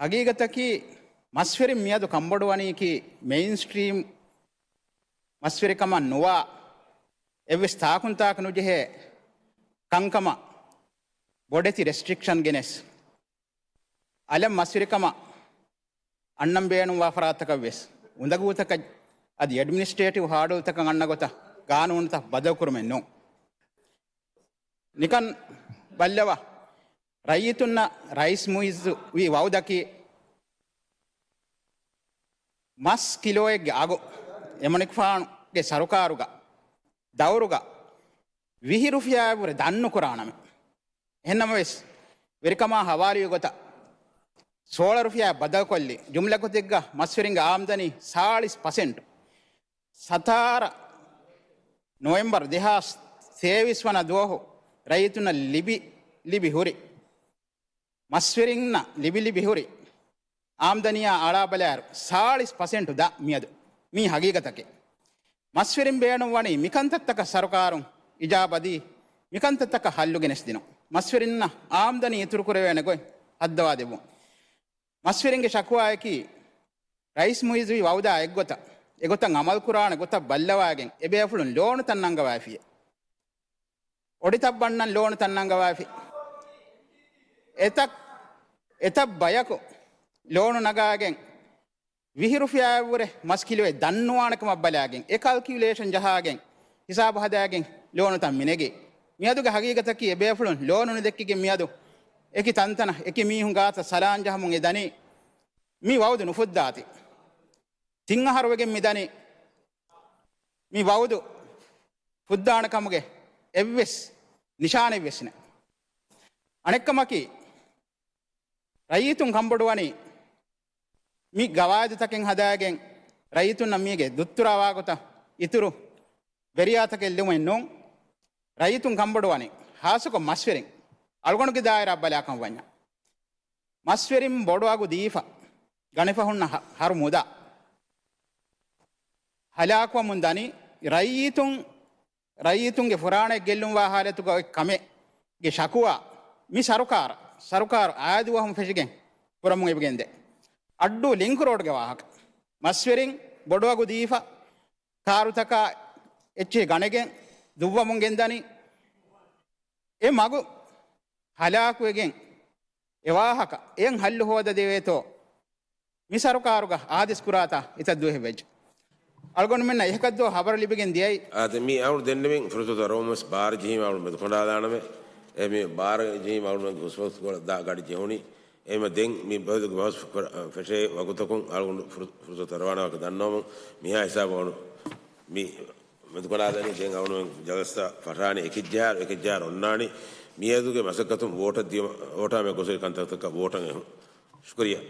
ހަގީގަތަކީ، މަސްވެރިން މިއަދު ކަންބޮޑުވަނީކީ މެއިންސްޓްރީމް މަސްވެރިކަމަށް ނުވާ، އެއްވެސް ތާކުންތާކު ނުޖެހޭ ކަންކަމަށް ބޮޑެތި ރެސްޓްރިކްޝަން ގެނެސް، އަލަށް މަސްވެރިކަމަށް އަންނަން ބޭނުންވާ ފަރާތްތަކަށް ވެސް އުނދަގޫތަކަށް އަދި އެޑްމިނިސްޓްރޭޓިވް ހާޑުލްތަކަށް އަންނަ ގޮތަށް ގާނޫނުތައް ބަދަލުކުރުމެއް ނޫން. ނިކަން ބައްލަވާ، ރައްޔިތުންނަށް ރައީސް މުއިއްޒު ވީ ވައުދަކީ، މަސް ކިލޯއެއްގެ އަގު އެމަނިކުފާނުގެ ސަރުކާރުގަ ދައުރުގަ ވިހި ރުފިޔާއަށްވުރެ ދަންނުކުރާނަމޭ. އެހެންނަމަވެސް، ވެރިކަމާ ހަވާލުވި ގޮތަށް ސޯޅަ ރުފިޔާ ބަދަލުކޮށްލި، ޖުމްލަ ގޮތެއްގަ މަސްވެރިންގެ އާމްދަނީ ސާޅީސް ޕަސެންޓް. ސަތާރަ ނޮވެމްބަރު ދެހާސް ތޭވީސް ވަނަ ދުވަހު ރައްޔިތުންނަށް ލިބި، ލިބި ހުރި، މަސްވެރިންނަށް ލިބި، ލިބި ހުރި އާމްދަނީއާ އަޅާ ބަލާއިރު، ސާޅީސް ޕަސެންޓު ދާ މިއަދު. މީ ހަގީގަތަކީ. މަސްވެރިން ބޭނުންވަނީ މިކަންތައްތަކަށް ސަރުކާރުން އިޖާބަދީ، މިކަންތައްތަކަށް ހައްލު ގެނެސްދިނުން. މަސްވެރިންނަށް އާމްދަނީ އިތުރުކުރެވޭނެ ގޮތް ހައްދަވާ ދެއްވުން. މަސްވެރިންގެ ޝަކުވާއަކީ، ރައީސް މުއިއްޒުވީ ވައުދާ އެއްގޮތަށް، އެގޮތަށް އަމަލުކުރާނެ ގޮތަށް ބައްލަވައިގެން އެބޭފުޅުން ލޯނުތައް ނަންގަވައިފިއޭ. އޮޑިތައް ބަންނަން ލޯނުތައް ނަންގަވައިފި. އެތައް، އެތައް ބަޔަކު ލޯނު ނަގާގެން ވިހި ރުފިޔާއަށްވުރެ މަސް ކިލޯއެއް ދަންނުވާނެ ކަމަށް ބަލާގެން އެ ކަލްކިއުލޭޝަން ޖަހާގެން ހިސާބު ހަދާގެން ލޯނުތައް މިނެގޭ. މިއަދުގެ ހަގީގަތަކީ އެބޭފުޅުން ލޯނު ނުދެއްކިގެން މިއަދު އެކި ތަންތަނަށް އެކި މީހުން ގާތަށް ސަލާން ޖަހަމުން އެ ދަނީ މި ވައުދު ނުފުއްދާތީ. ތިން އަހަރު ވެގެން މި ދަނީ މި ވައުދު ފުއްދާނެ ކަމުގެ އެއްވެސް ނިޝާނެއްވެސް ނެތް. އަނެއްކަމަކީ، ރައްޔިތުން ކަންބޮޑުވަނީ މި ގަވާއިދުތަކެއް ހަދާގެން ރައްޔިތުންނަށް މީގެ ދުއްތުރާ ވާގޮތަށް އިތުރު ވެރިޔާތަކެއް ލިބުމެއް ނޫން. ރައްޔިތުން ކަންބޮޑުވަނީ ޚާއްޞަކޮށް މަސްވެރިން. އަޅުގަނޑުގެ ދާއިރާ ބަލާކަން ވަންޏާ، މަސްވެރިން ބޮޑު އަގު ދީފަ ގަނެފަ ހުންނަ ހަ-، ހަރު މުދާ ހަލާކުވަމުން ދަނީ ރައްޔިތުން، ރައްޔިތުންގެ ފުރާނައެއް ގެއްލުންވާ ހާލަތުގަ އޮތް ކަމެއްގެ ޝަކުވާ މި ސަރުކާރަށް، ސަރުކާރު އާދުވަހުން ފެށިގެން ކުރަމުން އެބިގެންދޭ. އައްޑޫ ލިންކު ރޯޑްގެ ވާހަކަ. މަސްވެރިން ބޮޑު އަގު ދީފަ ކާރުތަކާ އެއްޗެހި ގަނެގެން ދުއްވަމުން ގެންދަނީ. އެ މަގު ހަލާކުވެގެން އެ ވާހަކަ އެއަށް ހައްލު ހޯދަދެވޭތޯ މި ސަރުކާރުގަ އާދޭސް ކުރާތާ އެތައް ދުވަހެއް ވެއްޖެ. އަޅުގަނޑުމެންނަށް އެހެކަށްދޯ ހަބަރު ލިބިގެން ދިޔައީ. އާދެ، މި އަޅު ދެންނެވިން ފުރުސަތު އަރުވަމުން ވެސް ބާރަ ޖެހީމަ އަޅު މެދުކޮނޑާލާނަމޭ. އެ މި ބާރަ ޖެހީމަ އަޅުގަނޑުގެ ހުސްވަގުތު ގަޑި ޖެހުނީ. އެހެންވީމަ ދެން މި ބަހުސް ފެށޭ ވަގުތަކުން އަޅުގަނޑު ފުރު-، ފުރުސަތު އަރުވާނެ ވާހަކަ ދަންނަވަމުން މިހާ ހިސާބު އަޅު މި މެދުކޮނޑާލަނީ. ދެން އަޅުގަނޑުމެން ޖަލްސާ ފަށާނީ އެކެއްޖަހާއިރު، އެކެއްޖަހާއިރު އޮންނާނީ. މިއަދުގެ މަސައްކަތުން ވޯޓަށް ދިޔުމަށް، ވޯޓާ މެ ގޮސް ކަންތައްތަކަށް ވޯޓަށް އެހުން. ޝުކުރިއްޔާ.